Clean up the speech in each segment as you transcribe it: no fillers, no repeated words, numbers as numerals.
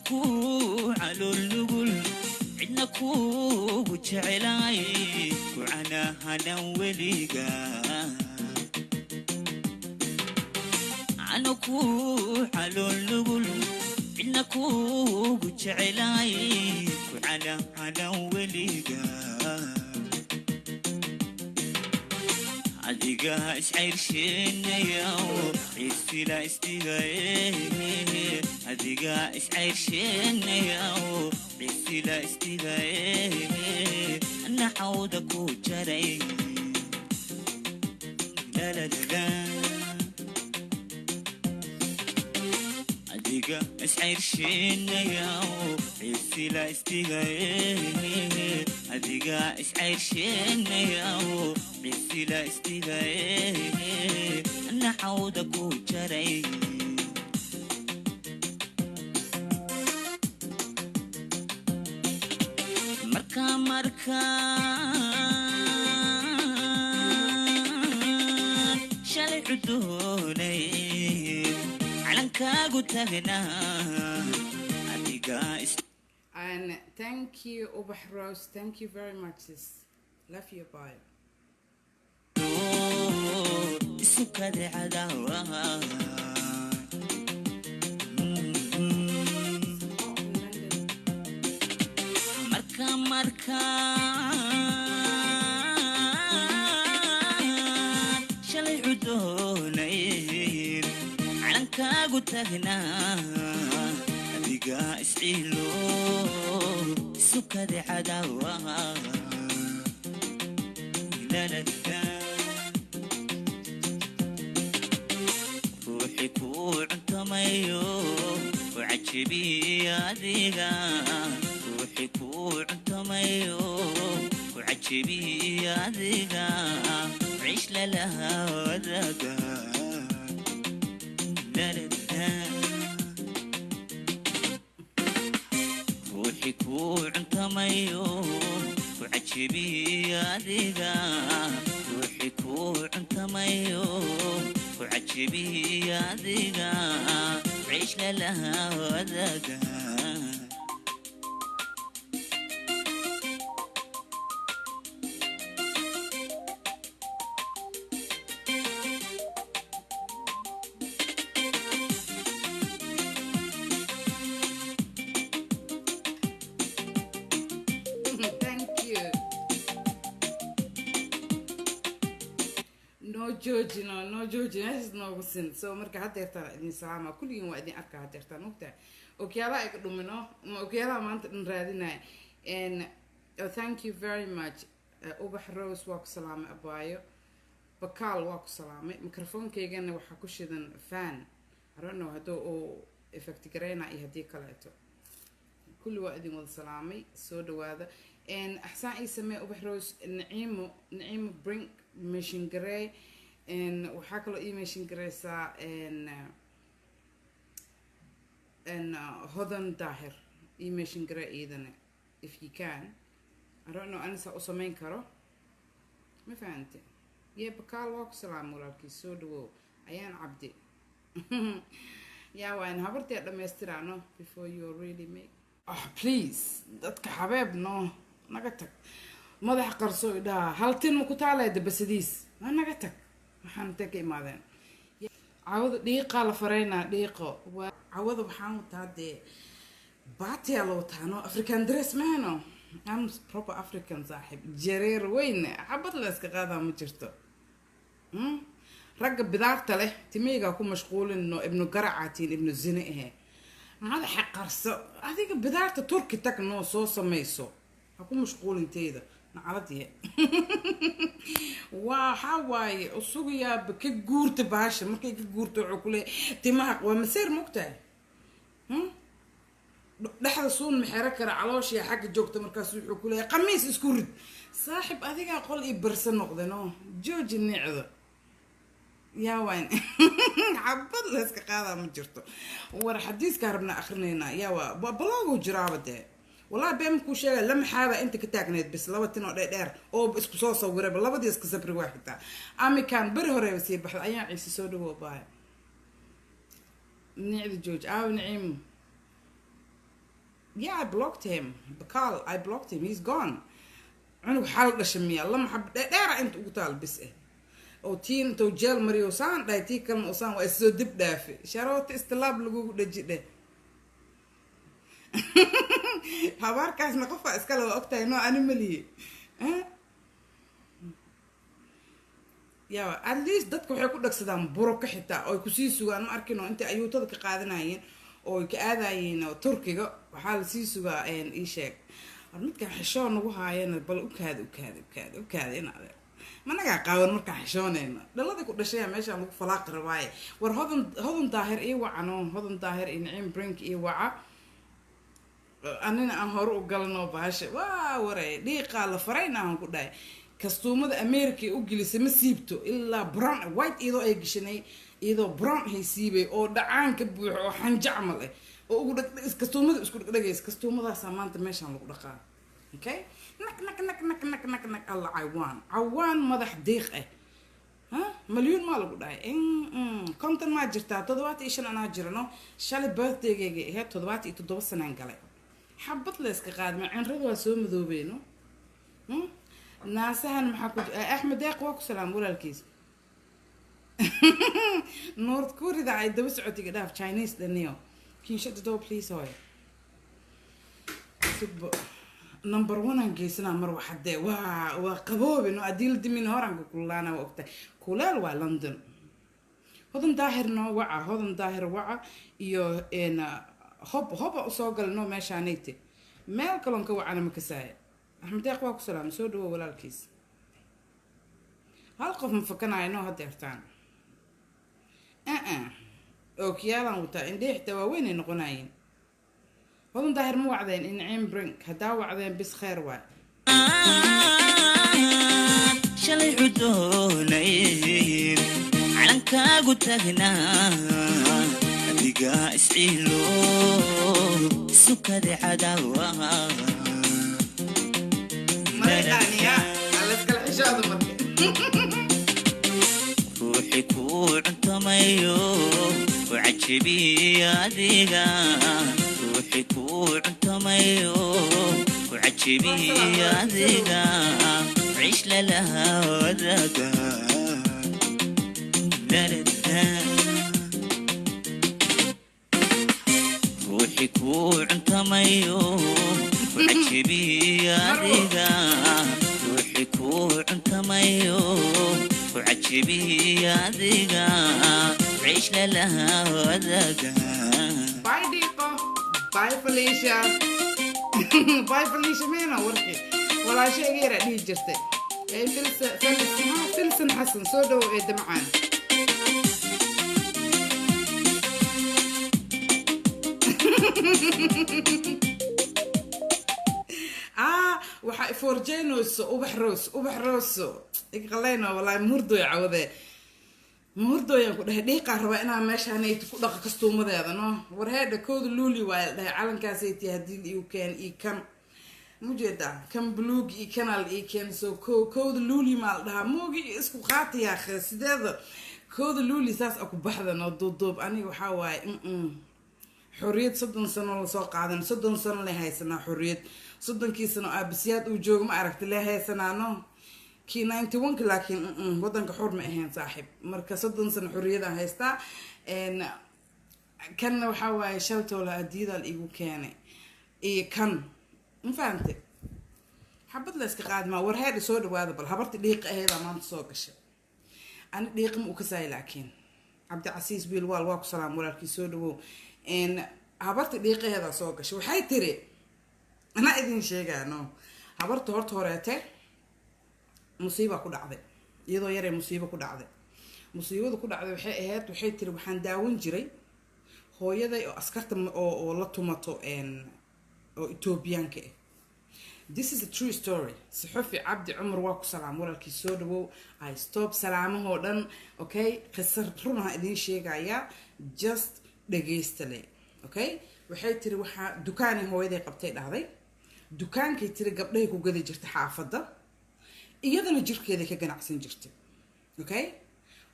Ku calool nugul, cidna kuugu jecelaay, ku canahanan weliga. Ano ku calool nugul, cidna kuugu jecelaay, ku canahanan weliga. Adiga iscayrsheynaya, ciirsila isdigaye. Adiga iscayrsheynaya, ciirsila isdigaye, naxawda ku jaray. Lalalala. Adiga iscayrsheynaya, ciirsila isdigaye. Adiga iscayrsheynaya, ciirsila isdigaye, naxawda ku jaray. Markaan shalay cudoonay, calankaagu tagnaa, adiga is And thank you, Ubax Rose. Thank you very much, sis. Love you. Bye. Isu kadeecadawa. It's hot in London. Markaan shalay cudoonay, calankaagu tagnaa, adiga isciilo, isu kadeecadawa. Lalalala. Ruuxi kuu cuntamayo ku cajibiya adiga, ruuxi kuu cuntamayo ku cajibiya adiga, ciish lalaha wadaga. Lalalala. Ruuxi kuu cuntamayo ku cajibiya adiga, ruuxi kuu cuntamayo ku cajibiya adiga, ciish lalaha wadaga. Thank you. No joojino, no joojino, hees noogu sin. So marka haddeertaan idin salaama kulligiin, waa idin arka haddeertaan, ogtahay okyaalaha iga dhumino ma okyaalaha maanta dhan raadinaya. And oh, thank you very much. Ubax Rose, waa ku salaamay abaayo. Bakaal, waa ku salaamay. Microphone-keygana waxaa ku shidan fan. I don't know hadduu uu effect gareyna iyo haddii kaleeto. Kulli waa idin wada salaamay, soo dhawaada. Axsaan ii samee, Ubax Rose. Naciimo, Naciimo Brink, mention garey. Waxaa kaloo ii mention gareysaa Hodan Daahir, ii mention garey iyadana if you can. I don't know anisa u samayn karo, ma fahante? Yee, Bakaal, waa ku salaamay walaalkii, soo dhawow. Ayaan Cabdi yaa waan habartee dhammaystiraano before you really make. Ah, please, dadka xabeeb no naga tag. Madax qarso idhaha, haltin ma ku taalaya dabasadiis? Ma naga tag, waxaan intee ka imaadeen? Cawada dhiiqaa la faraynaa, dhiiqo waa cawada. Waxaan wataa dee baatiyaa la wataa, no African dress mahano. I'm proper African, saaxiib. Jareer weyn xabad la iska qaadaa ma jirto. Ragga bidaarta leh timeygaa ku mashquulin, no ibnu garacaatiin, ibnu zine ahe. Madaxa qarso adiga, bidaarta Turki tag, noo soo samayso, ha ku mashquulinteyda nacaladiye. Waxaa waaye usugayaaba ka guurta baasha. Markay ka guurto wuxuu ku leeyahay timaha waa maseer, mogtahay? Dhexda suun maxero kara, calooshiya xagga joogta. Markaas wuxuu ku leeyahay qamiis isku rid. Saaxib, adigaa qol io barse noqde, no jooji nicdo. Yaa waan xabad la iska qaadaa ma jirto. War xadiiskaa rabnaa akrinaynaa. Yaa waa baloogu jiraaba dee. Wallahi been kuu sheegay, lamaxaaba inta ka taagneyd bis laba tin oo dheer oo isku soo sawirayba, labadii iska sabri waa xitaa amikan beri horeba sii baxda. Ayaan Ciise, soo dhawow baaya. Nicda jooj aaw Naciimo. Yeah, I blocked him. Bakal, I blocked him. He's gone. Cunug xal dhasha miya lama xab dheera inta ugu taal bis eh oo tiin intuu jeel mariyo saan dhahay, tii kalena oo saan waa isoo dib dhaafe. Sharoota istilaab lagugu dhaji dheh. Habaarkaasna qofaa iskale waa ogtahay. No, ani malihi. Ya, at least dadka waxay ku dhagsadaan buroka xitaa oo ay kusii sugaan. Ma arkin oo intay ayuutada ka qaadanayeen oo ay ka aadayeen oo Turkiga waxaa lasii sugaa. Ii sheeg, war midkaan xishoon nagu haayana bal ukaada, ukaada, ukaada, ukaada in adeer managaa qaawan markaan xishoonayno. Dhaladii ku dhashaya meeshaan lagu falaaqi rabaaye. War Hodan, Hodan Daahir ii wacano. Hodan Daahir iyo Naciim Brink ii waca. Anina aan hore u galano bahasha. Waa waray, dhiiqaa la farayna aan ku dhahay. Kastuumada America u gelisay ma siibto ilaa brown white iyadoo ay gashanay, iyadoo brown hay siibay oo dhacaan ka buuxo oo xanjo camal ah oo ugu dhag kastuumada isku dhegdhegaysa. Kastuumadaasaa maanta meeshaan lagu dhaqaa. Okay, nag nag nag nag nag nag nag. Alla, cawaan, cawaan madax diiq ah. Ha, malyuun maa lagu dhahay? 50 maa jirtaa? 75 anaa jirano. Shalay birthdaygayga ahayd, 77 sanaan galay. Xabad la iska qaadma, cinrada waa soo madoobeyno. Naasahan maxaa ku? Axmed Deeq, waa ku salaam walaalkiis. North Korea ay daba socotiga dhaaf. Chinese dhaniyo. Can you shut the door, please? Hoy, sugbo, number one aan geysanaa mar waxadee waa qaboobin oo adiil dimin horanka kululaana. Waa ogtahay, kuleel waa London. Hodan Daahir noo waca, Hodan Daahir waca iyo hob hoba usoo galno meeshaanayte. Meel kaloon ka wacana ma kasaaya. Axmed Deeq, waa ku salaamay, soo dhawo walaalkiis. Hal qof ma fakanayo noo hadeertaan. Ookiyaalaan wataa, indhihii xitaa waaweyn ay noqonayeen. Hodan Daahir ma wacdeen? Iniciim Brink haddaa wacdeen, bis kheer waay. Shalay cudoonayn calankaagu tagnaa, adigaa isciilo sukade cadaawa. Marayqaaniya alaskala xishaadu marka. Ruuxi kuu cuntamayo ku cajibiya adiga, ruuxi kuu cuntamayo ku cajibiya adiga, cish lalaha wadaga. Ruuxi kuu cuntamayo ku cajibiya adiga, ruuxi kuu cuntamayo ku cajibiya adiga, cish lalaha wadaga. Bye Diiqo, bye Felicia, bye Felicia. Meena warkii walaasha iga yaraa dhihi jirtay. Ee Filson Xasan, soo dhow ee damcaan. Ah, waxaa ifoorjeynayso Ubax Roos, Ubax Rooso iqaleyno. Walaahi muhurdooy cawdee, muhurdooyaan ku dhahay. Dhiiqaa rabaa inaa meeshaanayt ku dhaqa kastuumadeeda. No, war heedha, kooda luuli waaya la dhahay calankaasaytii haddii iu keen io kan mujeedaa kan buluug iyo kanaal ii keen. Soo ko kooda luuli maa la dhahaa moogi isku qaatayaa sideeda kooda luuli saas a ku baxda. No, duuduub aniga waxaa waaye xorriyad 30 sano lasoo qaadan, 30 sano le haysanaa xorriyad. 30-kii sano aabisiyaad uu joogo ma aragta le haysanaano kii 91-ka, laakiin wadanka xor ma ahayn saaxiib. Marka 30 sano xorriyadaan haystaa. Kanna waxaa waaye shaltoola adiyadaal igu keenay iyo kan, ma fahamte? Xabad la iska qaadmaa. War heedha, soo dhawaada bal. Habarti dhiiqa aheedaa maanta soo gashay. Ani dhiiqa ma u kasaay, laakiin Cabdicasiis Wiil Waal, waa ku salaam walaalkii, soo dhawow. Habarta dhiiqaheedaa soo gashay. Waxay tiri, anaa idin sheegaano, habarta horta horeete musiiba ku dhacday iyadoo yaree. Musiibo ku dhacday, musiibada ku dhacday waxay ahayd, waxay tiri, waxaan daawan jiray hooyaday oo askarta oo la tumato oo Etoobiyaanka ah. This is a true story. Saxufi Cabdi Cumar, waa ku salaam walaalkii, soo dhawow. I stop salaamahoo dhan. Okay, qisar runaha idiin sheegayaa, just dhagaysta le. Okay, waxay tiri, waxaa dukaanay hooyaday qabtay dhahday. Dukaankay tiri gabdhahay ku gadi jirta xaafadda, iyadana jirkeeday ka ganacsan jirtay. Okay,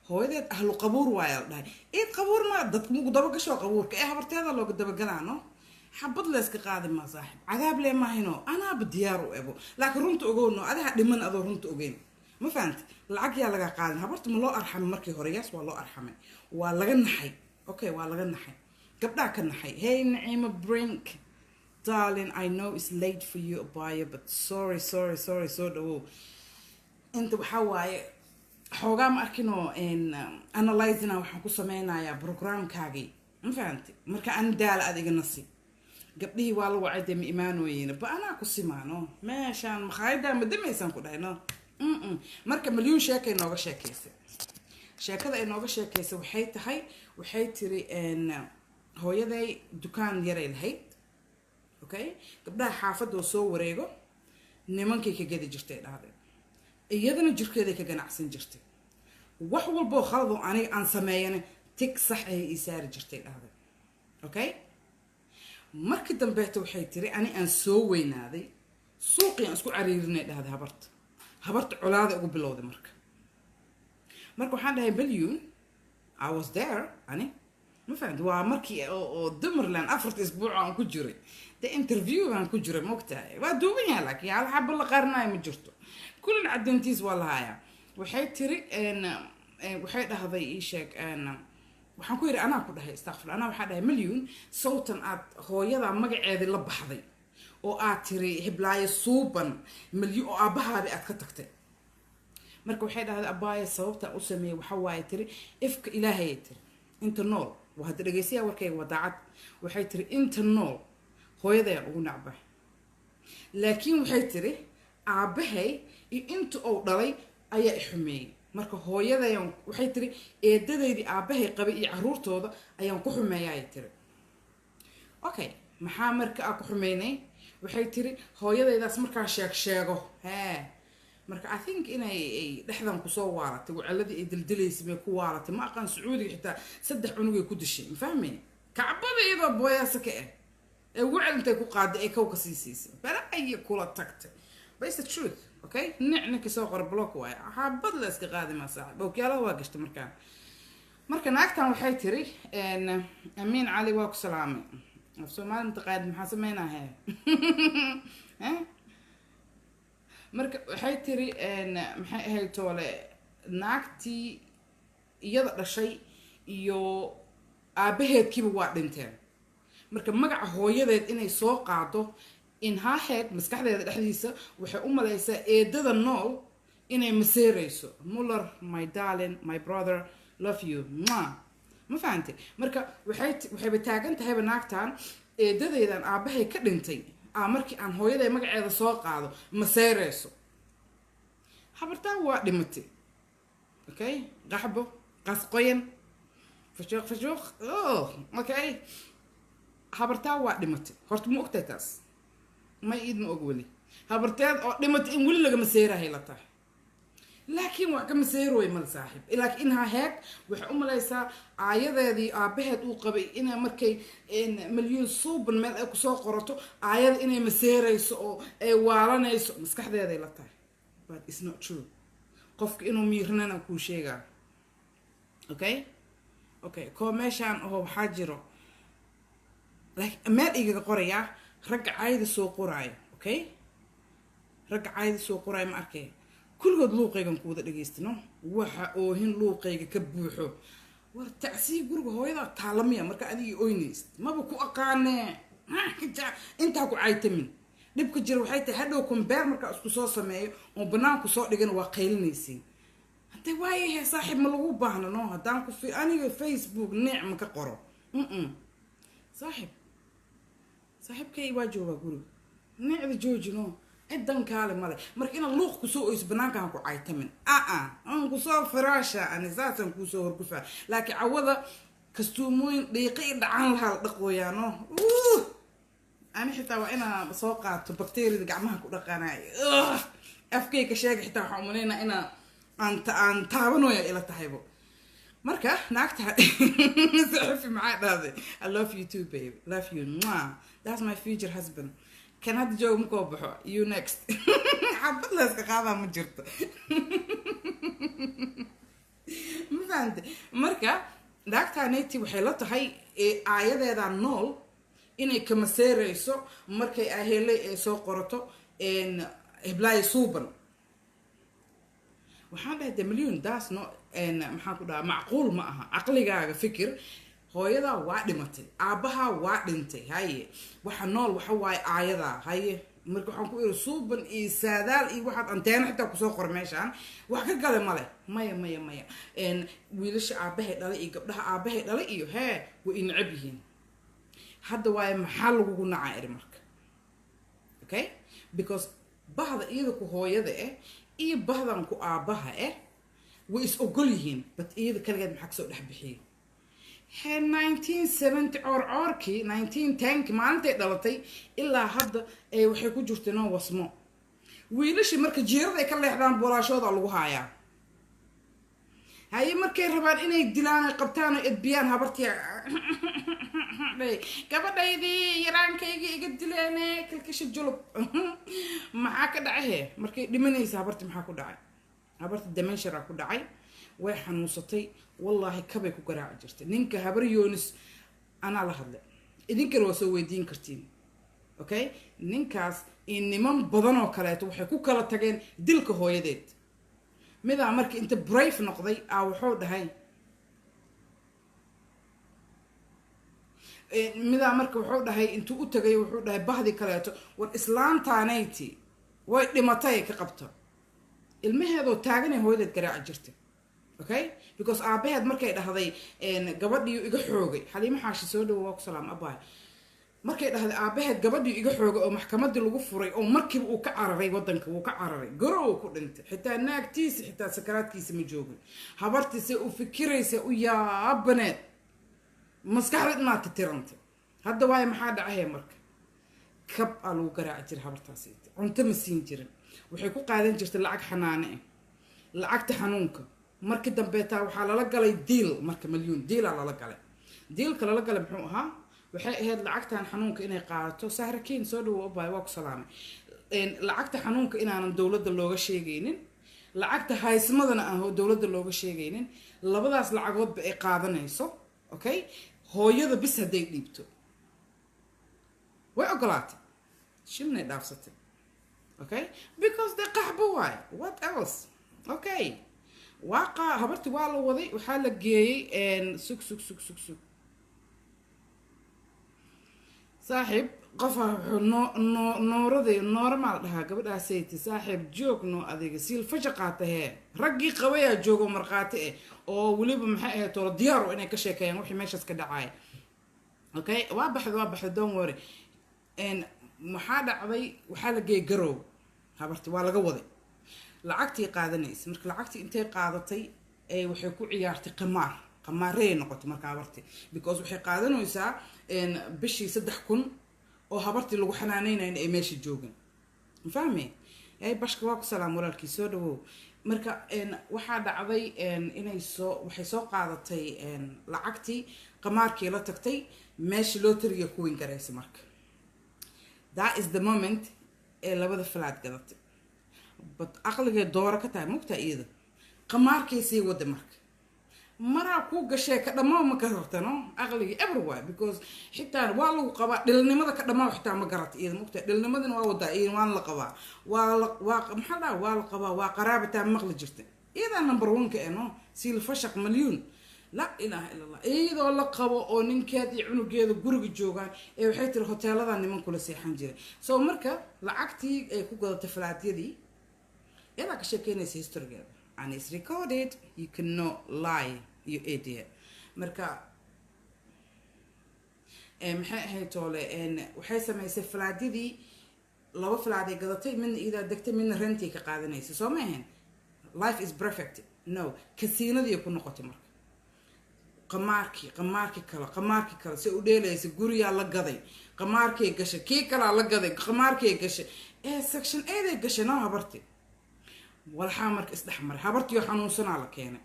hooyadeed ahlu qabuur waaya la dhahay. Iid qabuur ma dadka mugu dabagasho qabuurka ee habarteeda looga dabagalaano. Xabad layska qaadi maa, saaxib. Cadaab lee maahino, anaaba diyaar u ebo, laakiin runta ogowno, adiga dhiman adoo runta ogeyn. Ma fahamti? Lacag yaa laga qaadin. Habarta ma loo arxamay markii hore? Yes, waa loo arxamay, waa laga naxay. Okay, waa laga naxay, gabdhaa ka naxay. Hey, Naciima Brink, darling, I know it's late for you, abaya, but sorry, sorry, sorry. Soo dhawow. Inta waxaa waaye xoogaa ma arkinoo analyzina waxaan ku sameynayaa programkaagii. Ma fahamti? Marka an daala, aad iga nasi. Gabdhihii waa la wacay dee, ma imaanooyin ba, anaa ku simaano meeshaan makhaayaddaa ma damaysaan ku dhahay no. Marka Malyuun sheekay nooga sheekaysay. Sheekada ay nooga sheekaysay waxay tahay, waxay tiri hooyaday dukaan yaray lahayd. Okay, gabdhaha xaafadda oo soo wareego nimankay ka gadi jirtay, dhahdeen. Iyadana jirkeeday ka ganacsan jirtay. Wax walboo khaladoo aniga aan sameeyana tig sax ahay ii saari jirtay, dhahdeen. Okay, markii dambeeta waxay tiri ani aan soo weynaaday, suuqii aan isku cariirinay, dhahday. Habarta colaada ugu bilowday. Marka waxaan dhahay, Malyuun, I was there ani. Ma fahamti? Waa markii oo Dumerland 4ta isbuuc aan ku jiray de, interview aan ku jiray, mogtahay, waa duuban yahay, laakiin hal xabo la qarinayo ma jirto, kullin caddayntiis waa la hayaa. Waxay tiri, waxay dhahday, ii sheeg, waxaan ku yidhi, anaa ku dhahay, istakfir, anaa waxaa dhahay, Malyuun, sawtan aad hooyada magaceedii la baxday oo aad tiri hiblaayo suuban malyu oo aabbahaadi aad ka tagtay. Marka waxay dhahday, abbaaya, sababtaan u sameeyey waxa waaye, tiri, ifka ilaahayay tiri inta nool waa hadda dhegeystayaa warkayga, waa daacad. Waxay tiri inta nool hooyadayaan ugu nacbahay, laakiin waxay tiri aabbahay iyo inta uu dhalay ayaa i xumeeyey. Marka hooyadayaan, waxay tiri, eedadaydii aabbahay qabay iyo caruurtooda ayaan ku xumeeyaay tiri. Okay, maxaa marka aa ku xumeynay? Waxay tiri hooyadaydaas markaa sheeg sheego hee. Marka I think inay ay dhexdan kusoo waalatay, waceladii ay dildilaysay bay ku waalatay, ma aqaan. Sacuudiga xitaa saddex cunugay ku dishay, ma fahmay? Kacbada iyadoo booyaasa ka ah ee wacel intay ku qaaday ay kawka sii siisay, balaaye kula tagtay. But it's the truth. Okay, nic ninka soo qora block waaye. Xabad la iska qaadi maa, saaxib. Okyaalaha waa gashtay markaan. Marka naagtan waxay tiri, Amiin Cali, waa ku salaamay. Af Soomaali mataqaanid, maxaa sameynahe? Marka waxay tiri, maxay ahayd toole, naagtii iyada dhashay iyo aabaheedkiiba waa dhinteen. Marka magaca hooyadeed inay soo qaado, in her head, maskaxdeeda dhexdiisa, waxay u malaysaa eedada nool inay maseerayso. Muller, my darling, my brother, love you. Mwah. Ma fahantay? Marka waxay waxayba taagan tahayba naagtan, eedadeydan aabahay ka dhintay aa markii aan hooyaday magaceeda soo qaado maseerayso. Habartaan waa dhimatay. Okay, qaxbo qasqoyan fashuuq fashuuq. Oh, okay, habartaa waa dhimatay horta, ma ogtahay taas? Ma iid ma og weli habarteed oo dhimatay in weli lagama seerahay la tahay, laakiin waa kama seerooy mal, saaxiib. Laakiin in her head waxay u malaysaa aayadeedii aabaheed uu qabay inay markay Malyuun suuban meel ay kusoo qorato aayada inay maseerayso oo ay waalanayso, maskaxdeeday la tahay. But it's not true. Qofka inuu miirnana kuu sheegaa. Okay, koo meeshaan oo waxaa jiro meel igaga qorayaa ragga caayada soo qoraayo. Okay, ragga caayada soo qoraayo, ma arkay? Kulligood luuqaygan ku wada dhegaystano, waxa oohin luuqayga ka buuxo. War tacsii guriga hooyadaa taalamiya. Marka adigii oynaysid maba ku aqaanee, intaa ku caytamin. Dhibka jira waxay tahay, hadhow kombeer markaa isku soo sameeyo oo banaanku soo dhigana, waa qaylinaysiin. Hadde waayahe, saaxiib, ma lagu baahno no. Haddaan ku aniga Facebook neec ma ka qoro. Saaxiib, saaxiibkay waa joogaa guriga, neecda joojino, ciddan kaale male. Marka inaad luuq kusoo oyso, banaankaan ku caytamin, aa aan kusoo firaasha, ani saasaan kuusoo horgufaa. Laakiin cawada kastuumooyin dhiiqa i dhacaan lahaa la dhaqooyaano. Ani xitaa waa inaa soo qaato bakteriyada gacmaha ku dhaqanayo. Afkay ka sheega xitaa waxaan umalaynaa inaa aan taabanoya ila tahaybo. Marka naagta saxifi maxaa dhahday? I love you too, babe, love you. Mwah. That's my future husband. Kan hadda jooga makoo baxo, you next. Xabad la iska qaadaa ma jirto, ma fahante? Marka naagtaaneti waxay la tahay aayadeeda nool. Inay kamaseerayso markay aheley ay soo qorato heblaayo suuban. Waxaan dhahay, de Malyuun, daas no, maxaan ku dhahaa, macquul ma aha. Caqligaaga fikir. Hooyadaa waa dhimatay, aabbahaa waa dhintay, haye, waxa nool waxa waaye aayadaa, haye. Marka waxaan ku iri, suuban iyo saadaal iyo waxaad anteena xitaa kusoo qora meeshaan wax ka gale male. Maya, maya, maya, wiilasha aabahay dhalay iyo gabdhaha aabahay dhalay iyo hee way i necab yihiin hadda. Waaye, maxaa lagugu nacaa, iri marka? Okay, because bahda iyada ku hooyada eh iyo bahdan ku aabbaha eh way is ogol yihiin, but iyada kaligeed maxaa kasoo dhex bixiyay? He 1970 coorcoorkii, 1910ki maalintay dhalatay ilaa hadda ee waxay ku jirtay noo wasmo. Wiilashii marka jiirada ay ka leexdaan boolaashooda lagu haayaa, haye. Markay rabaan inay dilaan, ay qabtaan oo edbiyaan, habartii gabadhaydii yaraankaygii iga dileene kilkisha julub. Maxaa ka dhacay? He markay dhimanaysa habarti, maxaa ku dhacay habarti? Dementia ku dhacay, way xanuunsatay. Wallaahi, kabay ku garaaci jirtay ninka Habar Yoonis. Anaa la hadlay, idinkana waa soo weydiin kartiin. Okay, ninkaas iyo niman badan oo kaleeto waxay ku kala tageen dilka hooyadeed. Midaa marka inta brave noqday aa wuxuu dhahay, midaa marka wuxuu dhahay, intuu u tagay wuxuu dhahay bahdii kaleeto, war islaantaanayti way dhimatay ka qabto. Ilmaheedoo taaganay hooyadeed garaaci jirtay. Okay, because aabaheed markay dhahday gabadhii iga xoogay, Xaliimo Xaashi, soo dhawo, waa ku salaam abaay. Markay dhahday aabaheed gabadhii iga xoogay oo maxkamadii lagu furay oo markiiba uu ka cararay wadanka, wuu ka cararay, garow ku dhintay. Xitaa naagtiisa, xitaa sakaraadkiisa ma joogin. Habartiise u fikiraysa u yaabaneed, maskaxda inaad titirantay hadda. Waayo, maxaa dhacahe marka? Kab aa lagu garaaci jiray habartaasi, cunto ma siin jirin. Waxay ku qaadan jirtay lacag xanaane ah, lacagta xanuunka. Markii dambeetaa waxaa lala galay deal. Marka Malyuun dealaa lala galay. Dealka lala galay muxuu ahaa? Waxay ahayd lacagtan xanuunka inay qaadato. Sahrakiin, soo dhawo abay, waa ku salaamay. Lacagta xanuunka inaanan dowladda looga sheegaynin, lacagta haysmadana aan dowladda looga sheegaynin, labadaas lacagoodba ay qaadanayso. Okay, hooyada bis hadday dhiibto way ogolaatay, shilnay dhaafsatay. Okay, because de qaxbo waay, what else? Okay, waa qaa habarti waa la waday, waxaa la geeyey, sug, sug, sug, sug, sug, saaxiib. Qofa wuxuu noo noo nooraday, noora maa la dhahaa gabadhaasayти. Saaxiib, joog noo, adiga siilfasha qaata. Hee, raggii qabayaa joogo, markhaati eh oo weliba maxay ahayd toolo diyaar inay ka sheekeeyaan wixii meeshaas ka dhacaya. Okay, waa baxday, waa baxday, don't worry. Maxaa dhacday? Waxaa la geeyay Garow habarti, waa laga waday. Lacagtii qaadanaysa, marka lacagtii intay qaadatay ee waxay ku ciyaartay qamaar, qamaarey noqotay marka habarti, because waxay qaadanaysaa bishii 3000 oo habartii lagu xanaaneynayn ay meesha joogin. Ma fahmi? Ay bashka, waa ku salaam walaalkii, soo dhawow. Marka waxaa dhacday inay soo, waxay soo qaadatay lacagtii, qamaarkii la tagtay meesha lotteryga ku win garaysa. Marka that is the moment ee labada falaad gadatay. But aqligay dooro ka tahay, mugtaa, iyada qamaarkay sii wada. Marka maraa kuu gashee ka dhammaa ma ka rartano aqligii everywhere, because xitaa waa lagu qabaa dhilnimada ka dhammaa, xitaa ma garata iyada, mugtaa. Dhilnimadina waa wadaa iyada, waana la qabaa, waa la waa maxaa la dhahaa, waa la qabaa, waa qaraabataa maqli jirta. Iyadaa number one ka eh no, siil fashaq Malyuun, laa ilaaha ila Allah. Iyadoo la qabo oo ninkeed iyo cunugeeda guriga joogaan ee waxay tiri hoteeladan niman kula seexan jiray. So marka lacagtii ay ku gadatay falaadyadii, iyadaa ka sheekeynaysa historygeeda, and it's recorded, you cannot lie, you idiot. Marka maxay ahayd toole, waxay samaysay falaadyadii, laba falaaday gadatay, midna iyadaa degtay, midna rentii ka qaadanaysa. Soo ma ahayn life is perfect? No, kasiinadii ku noqotay. Marka qamaarkii, qamaarkii kale, qamaarkii kale si u dheelaysa, guriyaa la gaday, qamaarkay gashay, kii kalaa la gaday, qamaarkay gashay, ee section 8-ay gashay noo habarti. Walxaa marka isdhex maray, habartiyo xanuunsanaa la keenay.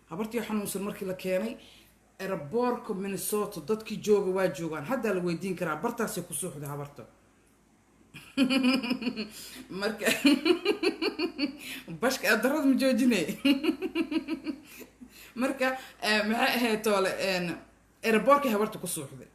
Habartiyo xanuunsan markii la keenay airportka Minnesota, dadkii jooga waa joogaan, haddaa la weydiin karaa, bartaasay ku suuxda habarta. Marka bashka adarada ma joojinay. Marka maxay ahayd toole, airportkii habarta ku suuxday.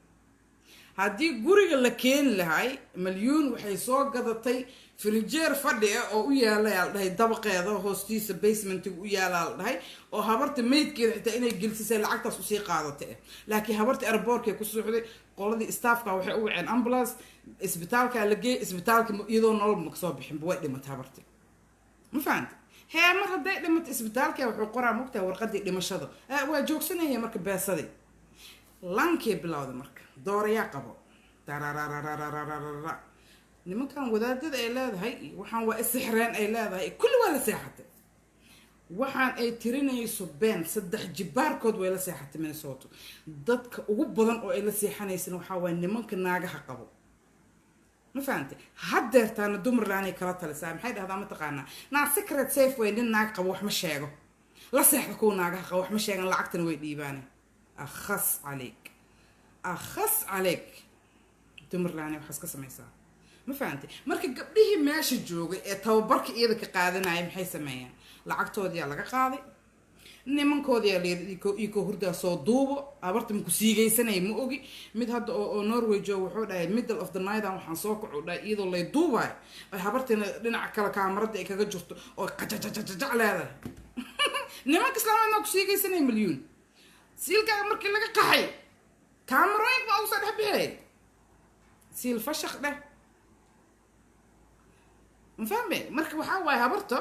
Haddii guriga la keeni lahay, Malyuun waxay soo gadatay frinjeer fadhi ah oo u yaalay, la dhahay, dabaqeeda hoostiisa, basementiga u yaalaa, la dhahay, oo habarta meydkeeda xitaa inay gelisisay lacagtaas usii qaadatay. Laakiin habarta airportkay ku socday, qoladii staffka waxay u waceen ambulance, isbitaalkaa la geeyay. Isbitaalka iyadoo nolol ma kasoo bixinba, way dhimatay habarti. Ma fahamtay? Hee, mar hadday dhimato, isbitaalka wuxuu qoraa, mogtahay, warqadii dhimashada. Waa joogsanaya. Marka beesadii lankee bilowda, marka doorayaa qabo dararararararara. Nimankan wadaadada ay leedahay, waxaan waa isixreen ay leedahay, kulli waa la seexatay. Waxaan ay tirinayso been saddex jibaarkood way la seexatay Minnesota. Dadka ugu badan oo ay la seexanaysan waxaa waaya nimanka naagaha qabo. Ma fahamtay? Haddeertaana dumarlaanay kala talisaa. Maxay dhahdaa, mataqaanaa? Naa secret safe way, nin naag qabo wax ma sheego, la seexda kuwa naagaha qabo, wax ma sheegan, lacagtana way dhiibaane. Akhas calayk, akhas calayk, dumarlaanay waxaas ka samaysaa. Ma fahamtay? Marka gabdhihii meesha joogay ee tababarka iyada ka qaadanaya maxay sameeyeen? Lacagtoodiyaa laga qaaday, nimankoodiyaa layiri iko hurdaa soo duubo, abarta maku siigaysanaya, ma ogi. Mid hadda oo Norway jooga wuxuu dhahay, middle of the night an waxaan soo kacu dhahay iyadoo lay duubayo, ay habartina dhinaca kale kaamarada ay kaga jirto oo qajajajajac leedahay. Nimanka islaamaad maa ku siigaysanaya? Milyuun siilkaaga markii laga qaxay, kaamarooyinka baa ugu soo dhex bixiyay, siil fashaq dheh. Ma fahme? Marka waxaa waaye, habarto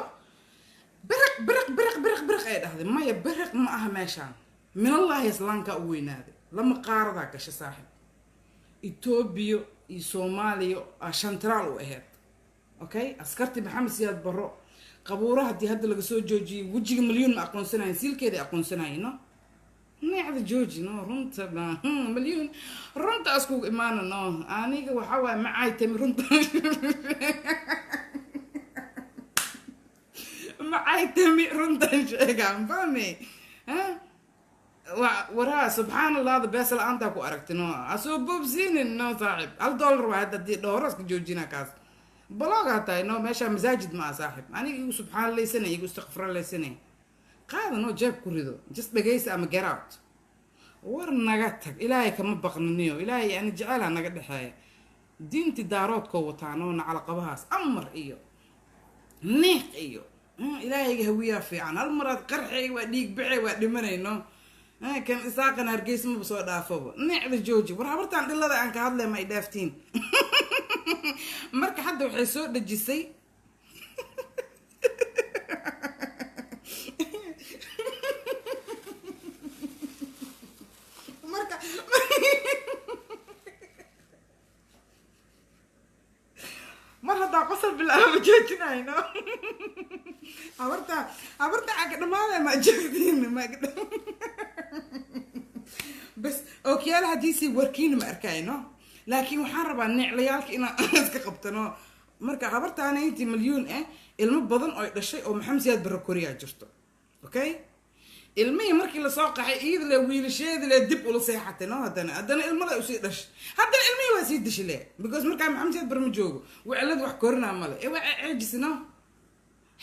biriq biriq biriq biriq biriq ay dhahday. Maya, biriq ma aha meeshaan. Minallahi islaamkaa u weynaaday, lama qaaradaa gasha, saaxib. Etoobiya iyo Soomaaliya aa shantraal u ahayd. Okay, askartii Maxamed Siyaad Barro qabuuraha haddii hadda laga soo joojiyey, wejiga Milyuun ma aqoonsanayin, siilkeeda aqoonsanayin. No, neecda jooji, no, runta ma Milyuun, runta askugu imaana. No, aniga waxaa waaye macay tami, runta macay tami, runtan sheegaan, fahmi? Waraa, subxaan Allahda, bees la-aantaa ku aragti. No, asoo boobsiinin. No, saaxib, $1 waa hadda hadii dhowro iska joojina, kaas baloogaa tahay. No, meeshaa masaajid ma ah, saaxib. Aniga igu subxaan laysanay, igu istakfira laysanay, qaada, no, jeeb ku rido, just dhegaysa ama get out. War naga tag, Ilaahay kama baqnaniyo, Ilaahay yani jeceelha naga dhexeeya. Diinti daaroodkoo wataan oo nacalaqabahaas amar iyo niiq iyo Ilaahayga hawiyaa fiican. Hal maraad qarxay, waa dhiig baxay, waa dhimanayno. Kan Isaaqan Hargeysa maba soo dhaafaba. Neecda jooji. War habartaan dhilada aan ka hadlay ma ay dhaaftiin? Marka hadda waxay soo dhejisay marka mar haddaa qosol bilaaba joojinayno. Habarta aka dhamaada ma joogtiin ma bas ookiyaala haddiisii warkiina ma arkayno, laakiin waxaan rabaa neeclayaalka inaan iska qabtano. Marka habartaana intii Milyuun ah ilmo badan oo dhashay oo Maxamed Siyaad Barre koriyaa jirto. Okay, ilmihii markii lasoo qaxay, iyada le wiilasheedi le dib ula seexatay. No, haddana ilmada usii dhashay, haddana ilmihii waa sii dishile, because markaa Maxamed Siyaad Barre ma joogo, wicilada wax korinaa male ee waa ceejisi. No,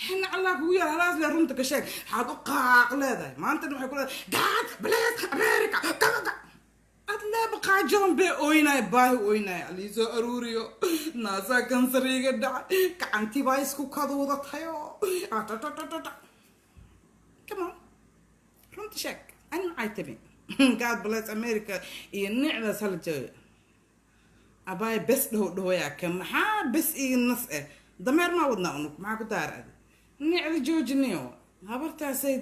xina Allah kugu yaal, halaas le runta ka sheeg. Waxaad u qaaq leedahay maantana waxay ku leedahay "God bless America" kaka ad leeba qaajadan bee ooynaya, baahi ooynaya, aliisoo aruuriyo, naasaa kansar iga dhacay, gacantii baa isku kaduudatayo. Come on, runta sheeg. Ani maxay timi? "God bless America" iyo nicdaas hala jooga. Abaay, bes dhow dhawayaa ka maxaa bes iyo nas eh, dameer maa wadnaa unug, maxaa ku daar adi? Nicda joojinayo. Habartaasay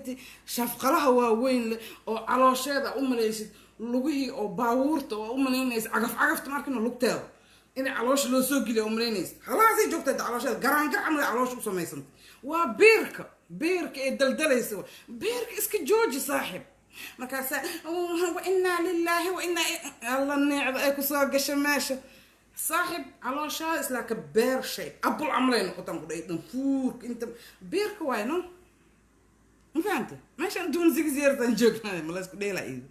shafqalaha waaweyn leh oo caloosheeda u malaysid lugihii oo baabuurta oo u malaynaysa cagaf cagafta, markina lugteeda inay caloosha loo soo geliya u malaynaysa. Halaasay joogtaa caloosheeda, garaangar camal ay caloosha u samaysantay. Waa beerka, beerka ee daldalaysa, beerka iska jooji, saaxib. Markaasaa "wa innaa lilaahi wa innaa" alla neecda ay kusoo gasha meesha, saaxib. Calooshaada islaa ka beer shay abul camal ay noqotaan ku dhahay dhanfuurka inta beerka waay. No, ma fahamte? Meeshaan 26 years aan joognaa, ma la isku dheelaa iyada?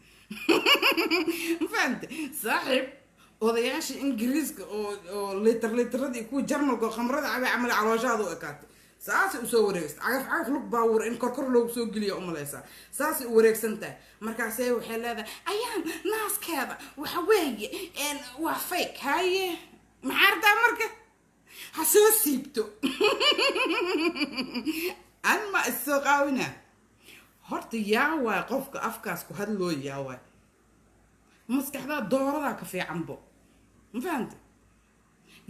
Ma fahamte, saaxib? Odayaasha Ingiriiska oo litar litarada iyo kuwa Jarmalka oo khamrada cabay camal calooshaada u ekaatay. Saasay usoo wareegsan, cagaf cagaf lug baawur in korkor loogu soo geliya umalaysaa. Saasay u wareegsan tahay. Markaasee waxay leedahay ayaan naaskeeda waxa weeye waa fake. Haye, maxaa artaa marka ha soo siibto? An ma issoo qaawina horta. Yaa waay qofka afkaas ku hadlooy? Yaa waay maskaxdaa dooradaa ka fiicanbo? Ma fahamta?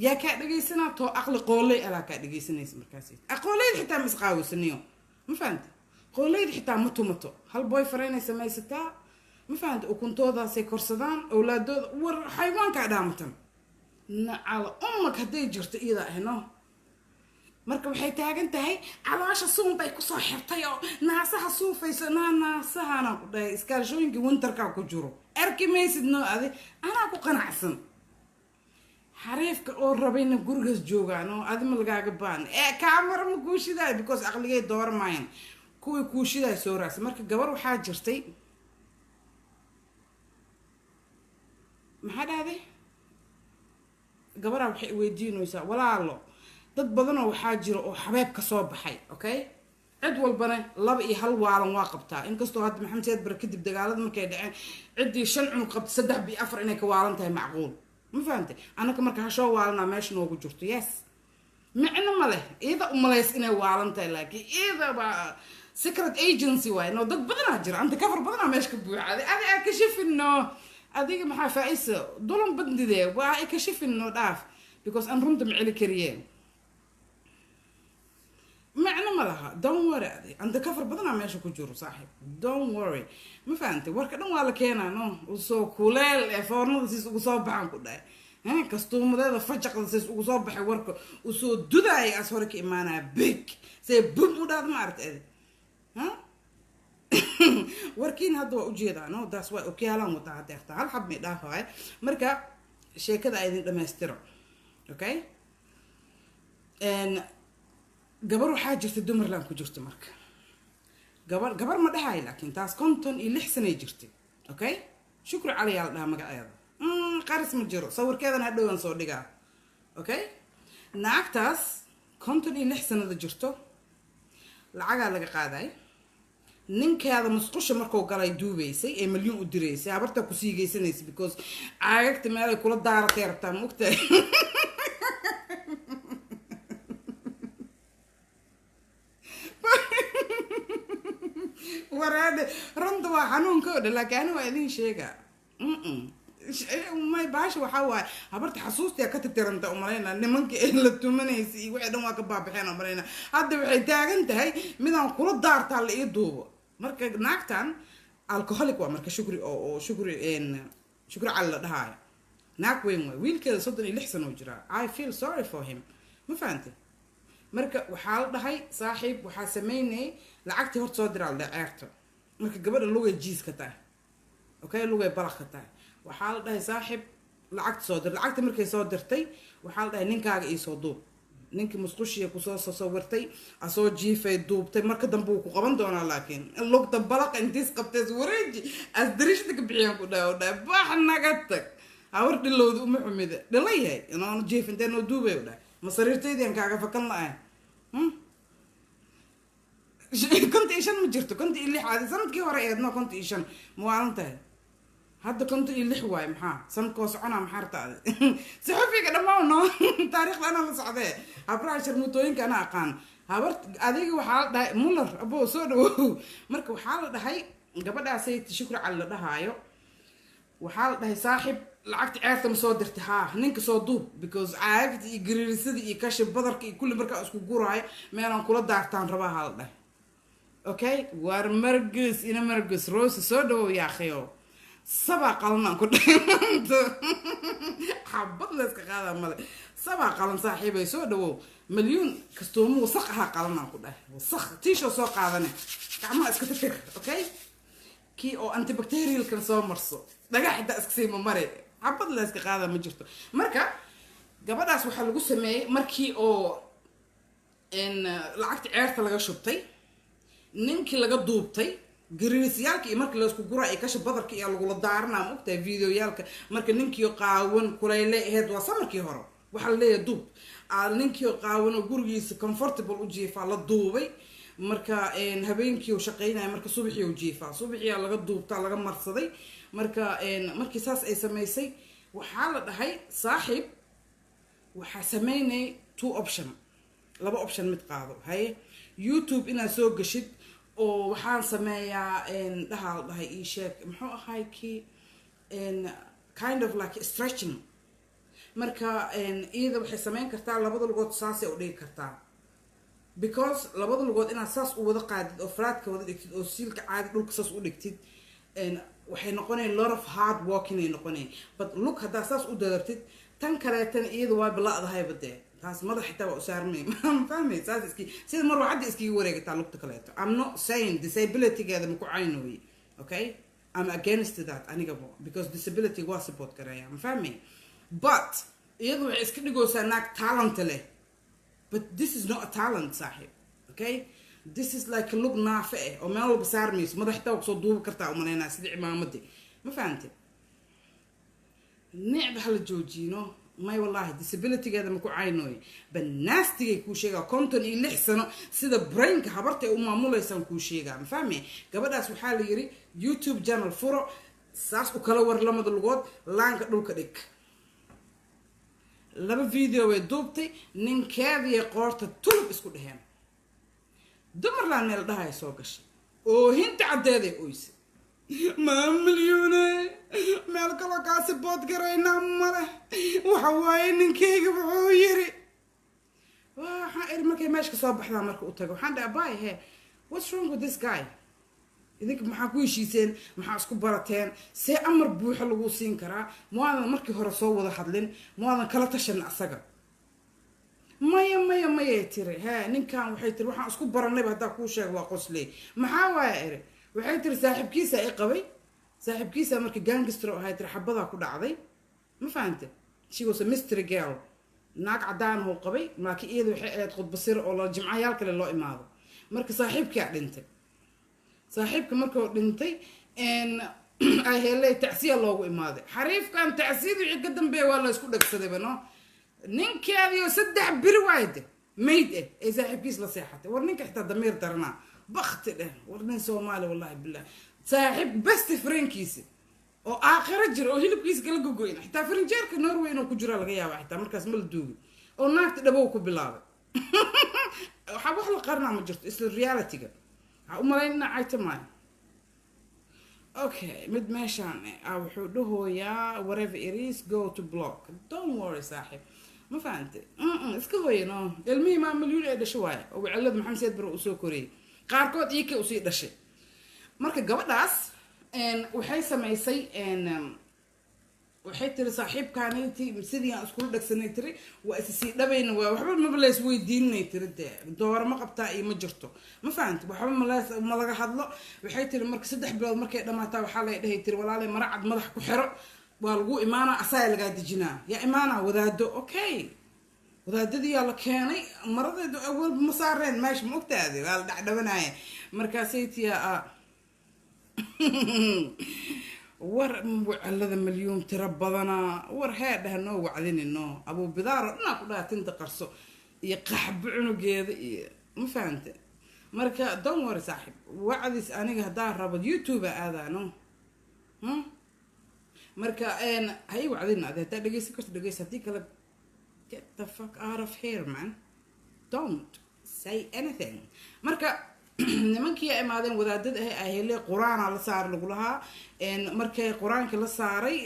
Yaa kaa dhegaysanaa? Too aqli qooley alaa kaa dhegaysanaysa. Markaas aqooleyda xitaa ma isqaawisaniyo, ma fahamta? Qooleyda xitaa ma tumato, hal boy faraynay samaysataa, ma fahamta? Ukuntoodaasay korsadaan awlaadooda. War xayawaankaa dhaamatan nacala ummag hadday jirto iyadaa ahno. Marka waxay taagan tahay caloosha suun bay kusoo xirtay oo naasaha suufayso. Naa naasahana ku dhahay iskaalshooyinkii winterkaa ku jiro, arki maysid noo. Adi anaa ku qanacsan xariifka oo rabayna gurigaas joogaan oo adi ma lagaaga baan ee kaamara ma kuushidaay, because aqligay dooramayan kuwii kuushidaay soo raacsan. Marka gabar waxaa jirtay, maxaa dhahday? Gabaraa waxay weydiinaysaa, walaalo, dad badanoo waxaa jira oo xabeeb ka soo baxay. Okay, cid walbana laba iyo hal waalan waa qabtaa, inkastoo hadda Maxamed Siyaad Bare kadib dagaalada markay dhaceen ciddii shan cunug qabta saddex bi afar inay ka waalan tahay macquul, ma fahamtay? Annaka marka hashoo waalanaa meesha noogu jirto. Yes, micno ma leh iyada umalays inay waalan tahay, laakiin iyada waa secret agency waay. No, dad badanaa jira, anta kafar badanaa meesha ka buuxa. Adi adi aa kashifino, adiga maxaa faa-isa dulan badnidee waa ay kashifino dhaaf, because aan runta ma celi kariyeen, macno ma laha. Don't worry, adi anta kafar badanaa meesha ku jiro saaxiib, don't worry, ma fahantay? Warka dhan waa la keenaa. No, usoo kuleel ee foornada siis ugu soo baxaan ku dhahay, kastuumadeeda fajaqda siis ugu soo baxay, warka usoo dudaaya as hore ka imaanaya big see bum u dhaad, ma aragta adi? Ha, warkiina hadda waa ujeedaa. No, taas waa okiyaalaan wataa hadeerta, hal xab may dhaafaya. Marka sheekada a idin dhamaystiro. Okay, gabar waxaa jirta dumarland ku jirta. Marka gabar gabar ma dhahayo, laakiin taas 56 sanay jirtay. Okay, Shukri Cali yaa la dhahaa magaceeda, qaris ma jiro, sawirkeedana hadhowaan soo dhigaa. Okay, naagtaas 56 sanada jirto lacagaa laga qaaday. Ninkeeda musqusha markuu galay duubaysay ee milyuun u diraysay. Habartaa kusii geysanaysa because caagagta meelay kula daaratay rabtaa, ma ogtahay? Waraade, runta waa xanuunka o dhan, laakiin ani waa idin sheega may baasha waxaa waaye habarta xasuustia ka tirtiranta umalayna. Nimanka ee la tumanaysa iyo wixii dhan waa ka baabaxeen umalayna. Hadda waxay taagan tahay midaan kula daartaa la ii duubo. Marka naagtan alcoholic waa. Marka Shukri oo Shukri, Shukri Cali la dhahaayo, naag weyn waay, wiilkeeda 36 sano jiraa. I feel sorry for him, ma fahantay? Marka waxaa la dhahay, saaxiib, waxaa sameynayay lacagtii horta soo diraa la dhahay ceerta. Marka gabadha lugay jiis ka tahay, okay, lugay balaq ka tahay. Waxaa la dhahay, saaxiib, lacagta soo dir. Lacagta markay soo dirtay waxaa la dhahay, ninkaaga iisoo duub. Ninkii musqushiya kusoo sawirtay asoo jiifay duubtay. Marka dambe wuu ku qaban doonaa, laakiin lugta balaqa intiis qabtees wareeji as dariishada ka bixiyaan ku dhahay, dhahay bax naga tag, hawar dhilowda uma xumida dhila yahay inoona jiif intee noo duubay, u dhahay ma sariirtaydii aan kaaga fakan la-ahay. 55 ma jirto, 56 aadi sanadkii hore eedno 55 ma waalan tahay? Hadda 56 waay, maxaa sanadkoo soconaa? Maxaa rabta adi? Saxufiga dhammaan no taariikhda anaa la socdee, habraha sharmutooyinka anaa aqaan. Habar adiga waxaa la dhahay Muller abo soo dhawow. Marka waxaa la dhahay gabadhaasay Shukri Cali la dhahaayo, waxaa la dhahay, saaxiib, lacagta ceerta ma soo dirtay? Haa, ninka soo duub, because caagta iyo gariirisada iyo kashi badarka iyo kulli markaa isku guraayo meelaan kula daartaan rabaa, haa la dhahay. Okay, waar Margus ina Margus Rose soo dhawow yaakhayo, sabaa qalan aan ku dhahay, xabad layska qaadaa male, sabaa qalan saaxiibay, soo dhawow. Milyuun kastoomo wasaq ahaa qalan aan ku dhahay, wasaq tiishoo soo qaadane, gacmaha iska tirtir. Okay, kii oo antibacterialkan soo marso, dhagax xitaa iska siima mare, xabad layska qaadaa ma jirto. Marka gabadhaas waxaa lagu sameeyey markii oo lacagta ceerta laga shubtay, ninkii laga duubtay gariirisyaalka iyo markii laysku guraa iyo kasha badarka iyo lagula daaranaa, ma ogtahay videoyaalka? Marka ninkii qaawan kulayle ahayd, waa samarkii hore, waxaa la leeyahay duub. Ninkii qaawan oo gurigiisa comfortable u jiifaa la duubay. Marka habeenkii uu shaqeynaya, marka subaxii uu jiifaa, subaxiyaa laga duubtaa, laga marsaday. Marka markii saas ay samaysay, waxaa la dhahay, "Saaxiib, waxaa sameynay two option, laba option mid qaado." Haye, "YouTube inaad soo gashid oo waxaan sameeyaa," dhahaa la dhahay, ii sheeg muxuu ahay kii, kind of like stretching. Marka iyada waxay sameyn kartaa labada lugood saasay u dhigi kartaa, because labada lugood inaad saas u wada qaadid oo flat-ka wada dhigtid oo siilka caadi dhulka saas u dhigtid, waxay noqonaya lot of hard working ay noqonaya. But look, haddaa saas u dadartid, tan kaleetana iyada waa bila'dahayba dee, taas madax xitaa waa u saarmay, ma fahmay? Saas iski sida marwacadda iskiga wareegataa lugta kaleeto. I'm not saying disability-geeda ma ku caynooye, okay? I'm against that anigaba, because disability waa support gareeya, ma fahmay? But iyadu waxay iska dhigaysaa naag talent leh, but this is not a talent, saaxiib, okay? This is like lug naafe eh oo meel walba saarmayso, madax xitaa waa kusoo duubi kartaa umalaynaa sidii cimaamadii, ma fahamte? Necda hala joojino. May, wallahi disability-geeda ma ku caynooye, banaastigay kuu sheegaa. 56 sano sida brain-ka habarta ay u maamuleysaan kuu sheegaa, ma fahmi? Gabadhaas waxaa la yiri, "YouTube channel furo, saas u kala war lamada lugood, laanka dhulka dhig." Laba video way duubtay, ninkeediiy qoorta tulub isku dheheen. Dumarlaan meel dhahaya soo gashay, oohinta caddeeday oysay. "Maa milyuune, meel kaloo kaasi bood garaynaa male. Waxa waaye ninkayga wuxuu yiri," waxaan iri, markay meesha ka soo baxdaa marka u tago, waxaan dhaha, "Bay he, what's wrong with this guy? Idinka maxaa ku heshiiseen? Maxaa isku barateen? See amar buuxa lagu siin karaa? Muwaadan markii hore soo wada hadlin? Muwaadan kala tashan asaga?" "Maya, maya, mayay tiri. He, ninkan," waxay tiri, "waxaan isku baranayba haddaa kuu sheega waa qosley." "Maxaa waaya?" iri. Waxay tiri, "Saaxiibkiisa i qabay. Saaxiibkiisa marka gangster ahay," tiri, "xabadaa ku dhacday." Ma fahante? She was a mystery girl. Naag cadaan huu qabay, laakiin iyada waxay ahayd khudbasir oo la jimcayaal kale loo imaado. Marka saaxiibkaa dhintay. Saaxiibka markuu dhintay ay helay, tacsiya loogu imaaday xariifkan. Tacsiyada wixii ka dambeeya waa la isku dhegsadayba. No, ninkeediyo 3 beri waayde mayd eh ee saaxiibkiis la seexatay. War ninka xitaa damiir daranaa, bakti dheh. War nin Soomaali, wallahi billah, saaxiib best friend-kiisa oo aakhiro jira oo hilibkiisa kala gogoyn, xitaa farinjeerka Norway inuu ku jira laga yaaba, xitaa markaas ma la duugin, oo naagta dhabow ku bilaabay. Waxaa wax la qarinaa ma jirto, isla reality-ga waxaa u malayn inaa cayta maayo. Okay, mid meeshaan ah wuxuu dhahooyaa, "Whatever it is, go to block." Don't worry, saaxiib, ma fahante? Iska hooye. No, ilmihii maa milyuun ee dhasho waaye oo wicilada Maxamed Siyaad Bare uu soo koriyey, qaarkood iika usii dhashay. Marka gabadhaas waxay samaysay, waxay tiri, "Saaxiibkaanayti sidii aan iskula dhegsanay," tiri, "waa is sii dhabayna, waa waxba maba la isweydiinay," tiri, "dee dooro ma qabtaa iyo ma jirto, ma fahamti? Waxba males ma laga hadlo." Waxay tiri, "Marka 3 bilood markay dhamaataa, waxaa lay dhahay," tiri, "walaalay, mara cad madax ku xiro, waa lagu imaanaa, asaa lagaa dejinaa, yaa imaanaa wadaado." Okay, wadaadadiyaa la keenay, maradeedu awalba ma saareen meesha, ma ogtaade? Waa la dhacdhabanaya. Markaasay tiyaa, "War wacalada milyuun tiro badanaa, war hee dheh, noo wacdinino abuu bidaaro dhanaa ku dhaha tinta qarso iyo qaxbo cunugeeda iyo," ma fahante? Marka don't worry, saaxib, wacdis aniga haddaa rabo YouTube aadaano. Marka ha ii wacdin adi. Haddaa dhegeysan karto dhegeysa, haddii kale get the fuck out of here, man. Don't say anything. Marka nimankii ay imaadeen wadaadada ah ay hele, qur-aana la saaray lagu lahaa. Markay qur-aankii la saaray,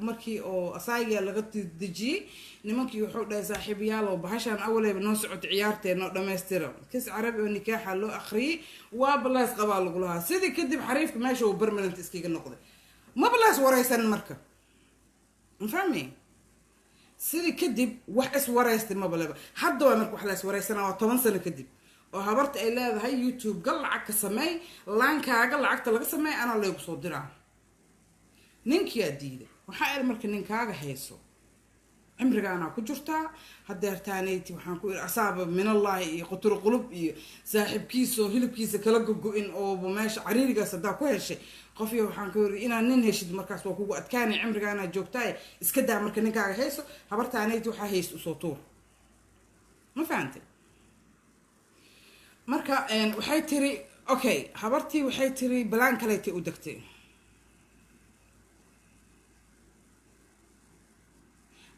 markii oo asaagiga laga dejiyey, nimankii wuxuu dhahay, "Saaxiibayaalow, bahashaan awaleyba noo socota, ciyaarteena oo dhammaystira." Kis carabi oo nikaaxa loo akhriyey, waa balays qabaa lagu lahaa. Sidii kadib xariifka meesha uu permanent iskaga noqday, maba lays wareysan. Marka ma fahmi? Sidii kadib wax iswaraystay mabaleba. Hadda waa marka wax la iswareysanaa waa 10 sano kadib, oo habarta ay leedahay, "YouTube gal, lacag ka sameey, laankaaga lacagta laga sameey anaa laygu soo diraa." Ninkiyaa diiday. Waxaa iri, "Marka ninkaaga hayso, cimrigaanaa ku jirtaa hadeertaanayti." Waxaan ku iri, asaaba minallahi iyo quturo qulub iyo saaxiibkiisoo hilibkiisa kala gogo-in ooba meesha cariirigaas haddaa ku heshay qofiyo. Waxaan ku iri, inaad nin heshid markaas waa kugu adkaanay, cimrigaanaa joogtaay, iska daa. Marka ninkaaga hayso, habartaanayti waxaa hayst usoo tuur. Ma fahantay? Marka waxay tiri, okay, habartii waxay tiri balaan kaleetay u degtay.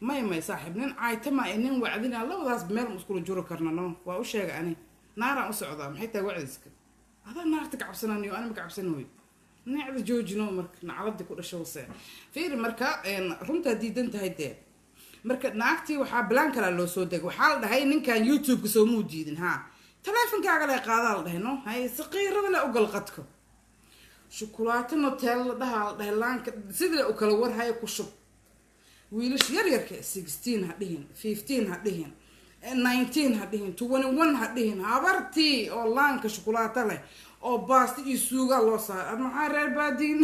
May, may saaxiib, nin caaytama ee nin wacdina labadaas meel ma iskula juro karna. No, waa u sheegay, ani naaraan u socdaa. Maxay tahay wacdiska? Adaa naarta ka cabsananiyo, ani ma ka cabsanooyo. Neecda joojino. Marka nacladii ku dhasho wase fiiri. Marka runtaa diidan tahay dee. Marka naagtii waxaa balaan kalaa loo soo degay. Waxaa la dhahay, ninkan YouTube-ka soomuu diidin? Ha, taleefonkaaga le qaadaa la dhahay. No, hay saqiirada le ogal qadka shukulaato Nutella la dhahaa la dhahay. Laanka sidii u kala warhayo ku shub. Wiilasha yaryarka, 16 ha dhihin, 15 ha dhihin, 19 ha dhihin, 21 ha dhihin, habartii oo laanka shukulaato leh oo baasta iyo suugaa loo saaray. Maxaa reer baadiin?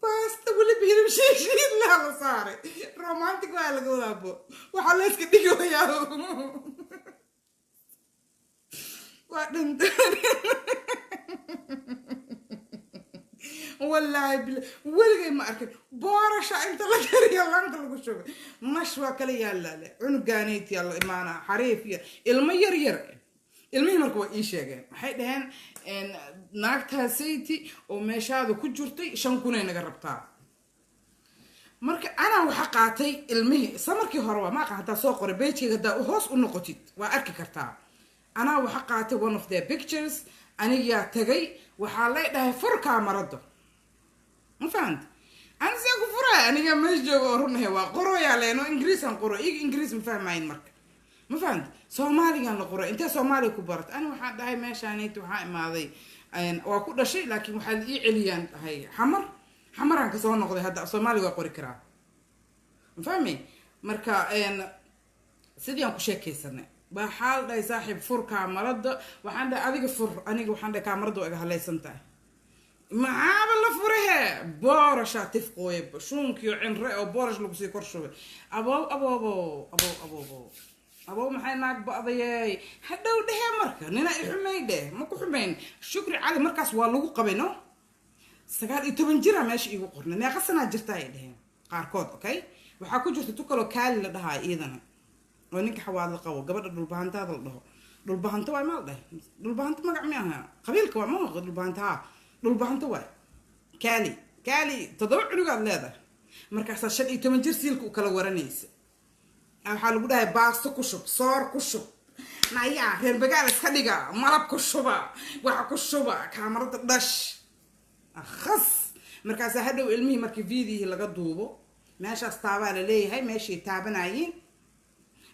Baasta weliba hilib shiishiid laa la saaray. Romantic waa laga wadaabo, waxaa la iska dhigayaa waa dhinta. Wallaahi bila weligay ma arkin boorasha inta la kariyo laanka lagu shubay. Mash waa kala yaalaale cunugaanayt yaa la imaanaa, xariif iyo ilmo yar yar. Ilmihii marka waa ii sheegeen, waxay dhaheen naagtaasayti oo meeshaada ku jirtay 5,000 ay naga rabtaa. Marka anaa waxa qaatay ilmihii isla markii hore. Waa maaqa haddaa soo qoray page-keyga, haddaa hoos u noqotid waa arki kartaa. Anaa waxa qaatay one of their pictures. Anigaa tagay, waxaa lay dhahay, "Fur kaamarada." Ma fahanta? Ani see ku furaya? Anigaa meesha jooga oo runahay waa qoroyaa leeno. Ingiriisaan qoro, iyaga Ingiriis ma fahmayin. Marka ma fahanta, Soomaaligaan la qoray. Intee Soomaaliya ku barat? Ani waxaan dhahay meeshaanayt waxaa imaaday, waa ku dhashay, laakiin waxaa la ii celiyaan dhahay Xamar. Xamaraan kasoo noqday, hadda Soomaaliga waa qori karaa. Ma fahmay? Marka sidii aan ku sheekaysanay, waxaa la dhahay, "Saaxiib, fur kaamarada." Waxaan dhahay, "Adiga fur." Aniga waxaan dhahay, "Kaamarada waa iga halaysan tahay." Maxaaba la furahe? Boorashaa tifqooye, shuunkiyo cinre oo boorash lagu sii kor shubay. Abow, aboobo, abow, aboobo, abow, maxay naag ba'dayey hadhow dhehe. Marka nina i xumay dheh, ma ku xumayn. Shukri Cali markaas waa lagu qabay. No, 19 jira meesha iigu qornay. Meeqa sanaa jirta ay dheheen qaarkood. Okay, waxaa ku jirta tukaloo Kaali la dhahaa iyadana oo ninka Xawaad la qabo, gabadha Dhulbahantaada la dhaho. Dhulbahanto waay maa la dhahay? Dhulbahanto magac mi aha, qabiilka waa ma Dhulbahanta. Ha, Dhulbahanto waay Kaali. Kaali toddoba cunugaad leedahay, markaasaa 15 jir siilka u kala waranaysa. Waxaa lagu dhahay, "Baasto ku shub, soor ku shub, nayaa reer bagaal iska dhiga, malab ku shuba, waxa ku shuba, kaamarada dhash akhas." Markaasaa hadhow ilmihii markii videohii laga duubo, meeshaas taabaa la leeyahay. Meeshay taabanaayiin,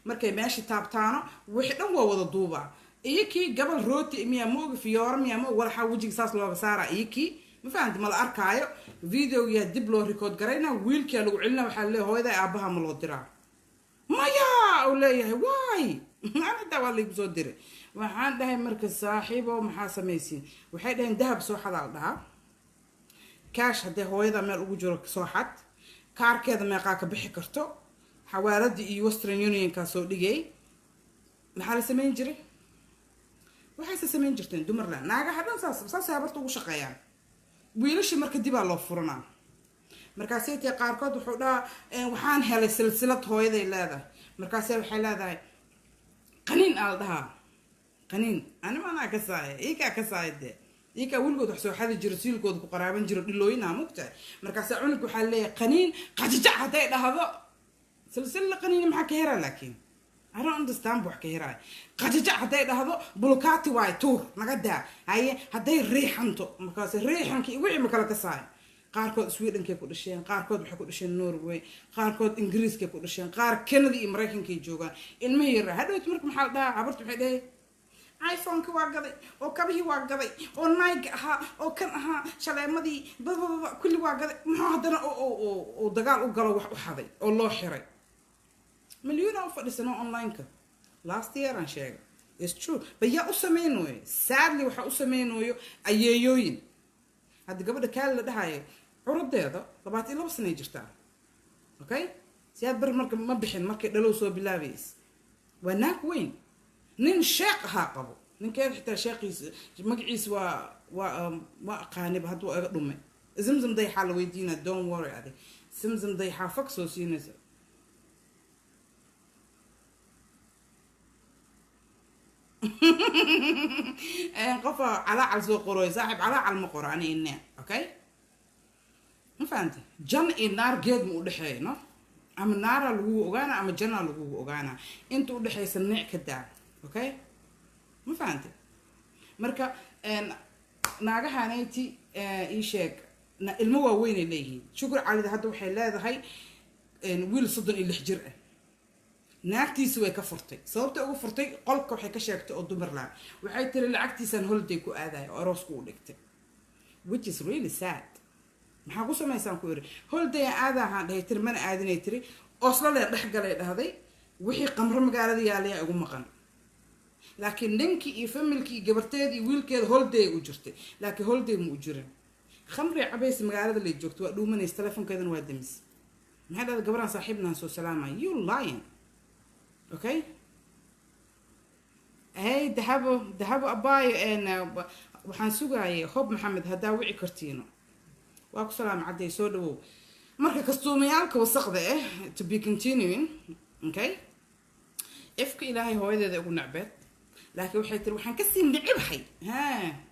markay meeshii taabtaano, wixii dhan waa wada duubaa. Iyo kii gabal rooti miya maogi, fiyooro miya ma, walaxaa wejiga saas looga saaraa. Iyo kii ma fahamti, ma la arkaayo. Videogaa dib loo record garayna, wiilkaa lagu celina. Waxaa leeyahay, "Hooyada aabaha ma loo diraa?" "Maya," uu leeyahay. Waay, anitaa waa laygu soo diray. Waxaan dhahay, "Marka saaxiibo, maxaa samaysiin?" Waxay dhaheen, "Dahab soo xadaa la dhahaa, cash haddee hooyada meel ugu jiro soo xad, kaarkeeda meeqaa ka bixi karto, xawaaladii iyo Western Unionkaa soo dhigay." Maxaa la samayn jiray? Waxayse samayn jirteen dumarland, naagaha dhan saas saasay habarta ugu shaqeeyaan. Wiilashii marka dibaa loo furanaa. Markaasay tee qaarkood wuxuu dhahaa, "Waxaan helay silsilad hooyaday leedahay." Markaase waxay leedahay, "Qaniin aa la dhahaa, qaniin." Anima anaa ka saaya, iikaa ka saaya dee, iikaa weligood wax soo xadi jiro, siilkooda ku qaraaban jiro, dhilooyinaa mugtahay. Markaasaa cunug waxaa leeyahay, "Qaniin qajajac." Hadday dhahdo silsilada qaniini, maxaa ka heraa? Laakiin I don't understand wax ka heraay. Qajajac hadday dhahdo, bulkaati waay, tuur, naga daa. Haye, hadday riixanto, markaas riixanki wixii ma kala kasaayo. Qaarkood Swedenkay ku dhasheen, qaarkood waxay ku dhasheen Norway, qaarkood Ingiriiskay ku dhasheen, qaar Canada iyo Maraykankay joogaan. Ilmihii yaraa hadhowt marka maxaa la dhahaa? Habarta waxay dhahay, "iPhone-ki waa gaday, oo kabihii waa gaday, oo Nike ahaa, oo kan ahaa, shaleemadii babababa kulli waa gaday." Muxuu haddana oo dagaal u galo, wax u xaday oo loo xiray? Milyuuna u fadhisanoo online-ka last year aan sheegay. It's true, but yaa u sameynooyo? Sadly, waxaa u sameynooyo ayeeyooyin. Hadda gabadha Kaali la dhahayo, curudeeda 22 sanay jirtaa. Okay, Siyaad Bari marka ma bixin, markay dhalow soo bilaabays. Waa naag weyn, nin sheeq ahaa qabo. Ninkeeda xitaa sheeqiisa magaciisa waa aqaaniba, hadduu iga dhumay. Zamzam Dayaxaa la weydiina, don't worry. Adig Zamzam Dayaxaa fag soo siinaysa. Qofa calaacal soo qoroy, saaxib, calaacal ma qoro ani ine, okay? Ma fahamte? Jan iyo naar geed ma udhexeeyo, no? Ama naaraa lagugu ogaana ama janaa lagugu ogaana, inta udhexaysa nic ka daa, okay? Ma fahamte? Marka naagahaanayti ii sheeg, ilmo waaweynay leeyihiin. Shukri Calida hadda waxay leedahay wiil 36 jir ah. Naagtiisi way ka furtay. Sababta ugu furtay qolka waxay ka sheegtay oo dumarland, waxay tiri lacagtiisaan holiday ku aadaya oo aroosku u dhigtay, which is really sad. Maxaa ku samaysaan ku iri? Holiday aan aadahaan dhahay tiri, mana aadinay tiri. Oslo leen dhex galay dhahday, wixii qamro magaalada yaalayaa igu maqan. Laakiin ninkii iyo familkii iyo gabarteeda iyo wiilkeeda holiday u jirtay, laakiin holiday ma u jirin. Khamri cabaysa, magaalada lay joogto, waa dhuumanaysa, telefonkeedana waa damis. Maxay dhahday? Gabaraan saaxiibnahan soo salaamaya. You lying, okay? Hey, Dahabo, Dahabo abaayo, waxaan sugaayay Hob Maxamed haddaa wici kartiino. Waa ku salaam cadday, soo dhawow. Marka kastuumayaalka wasaqda ah, to be continuing, okay? Ifka Ilaahay hooyadeeda ugu necbeed, laakiin waxay tiri waxaan kasii necibhay ha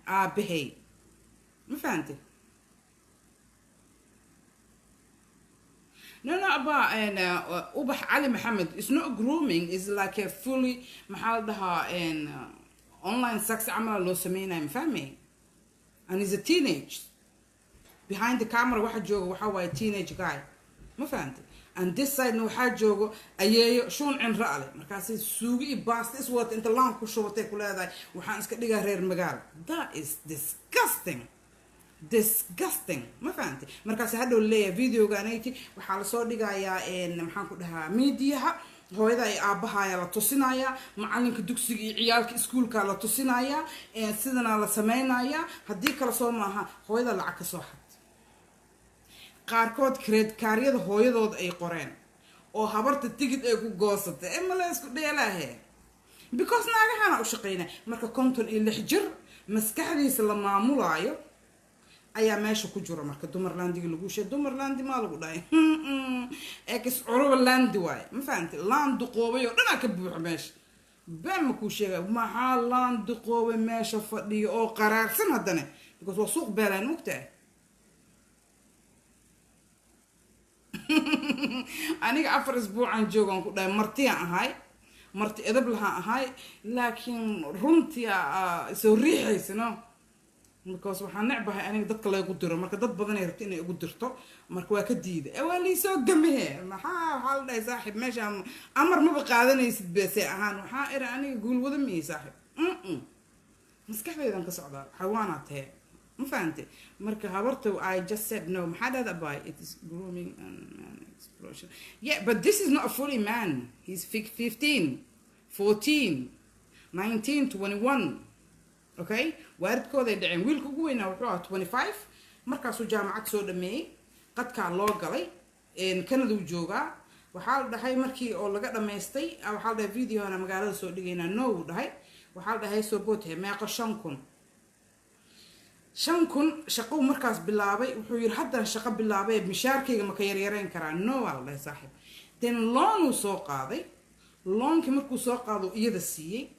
aabahay. Ma fahantay? No, about and Ubax Ali Mohammed, it's not grooming, it's like a fully, maxaa la dhahaa, and online sex camal loo sameynaya, ma fahmay? And he's a teenage. Behind the camera waxa jooga waxa waaye teenage guy, ma fahantay? And this side na waxaa joogo ayeeyo shuun cinro ale, markaasay suugo iyo baasta is wadata, inta laan ku shubatay ku leedahay waxaan iska dhigaa reer magaalo. That is disgusting, disgusting, ma fahantay? Markaas hadhow leeyahay videogaanayti waxaa lasoo dhigayaa, maxaan ku dhahaa, miidiyaha, hooyada iyo aabbahayaa la tusinayaa, macalinka dugsiga iyo ciyaalka iskuulka la tusinayaa, sidana la sameynayaa. Haddii kale soo maaha hooyada lacag ka soo xad. Qaarkood credit card-yada hooyadood ay qoreen oo habarta tigid ay ku goosatay ee mala isku dheelaahe, because naagahana u shaqeynaya. Marka 56 jir maskaxdiisa la maamulaayo ayaa meesha ku jiro. Marka dumarlandigi lagu sheeg, dumarlandi maa lagu dhahay, ex curubalandi waaye, ma fahamtay? Laan duqoobay oo dhanaa ka buuxo meesha. Been ma kuu sheegay? Maxaa laan duqoobay meesha fadhiyo oo qaraarsan haddana, because waa suuq beelaan, mugtahay? Aniga 4 isbuucaan joogaan ku dhahay, martiyaan ahay, marti edab lahaan ahay, laakiin runtii soo riixaysa, no? Because waxaan necbahay aniga dadka laygu diro. Marka dad badanay rabto inay igu dirto, marka waa ka diida. Waa liisoo gamahe. Maxaa waxaa la dhahay, saaxib, meesha amar maba qaadanaysid beese ahaan. Waxaa ira aniga guulwada miyi, saaxib, maskaxdaydan ka socdaa, xawaanaa tahe, ma fahante? Marka habarta I just said no. Maxaa dhahda by it is grooming and explosion? Yeah, but this is not a fully man. He's 15, 14, 19, 21, okay? Waalidkooday dhaceen. Wiilka ugu weynaa wuxuu ahaa 25 markaasuu jaamacad soo dhameeyey. Qadkaa loo galay, Canada uu joogaa. Waxaa la dhahay markii oo laga dhamaystay, waxaa la dhahay videohana magaalada soo dhigaynaa. No, uu dhahay. Waxaa la dhahay soo boothe meeqo? 5000. 5000 shaqou markaas bilaabay. Wuxuu yiri haddaan shaqo bilaabay, mishaarkayga ma ka yaryareyn karaa? No, waa la dhahay, saaxib. Then loan uu soo qaaday. Loan-kii markuu soo qaado iyada siiyey,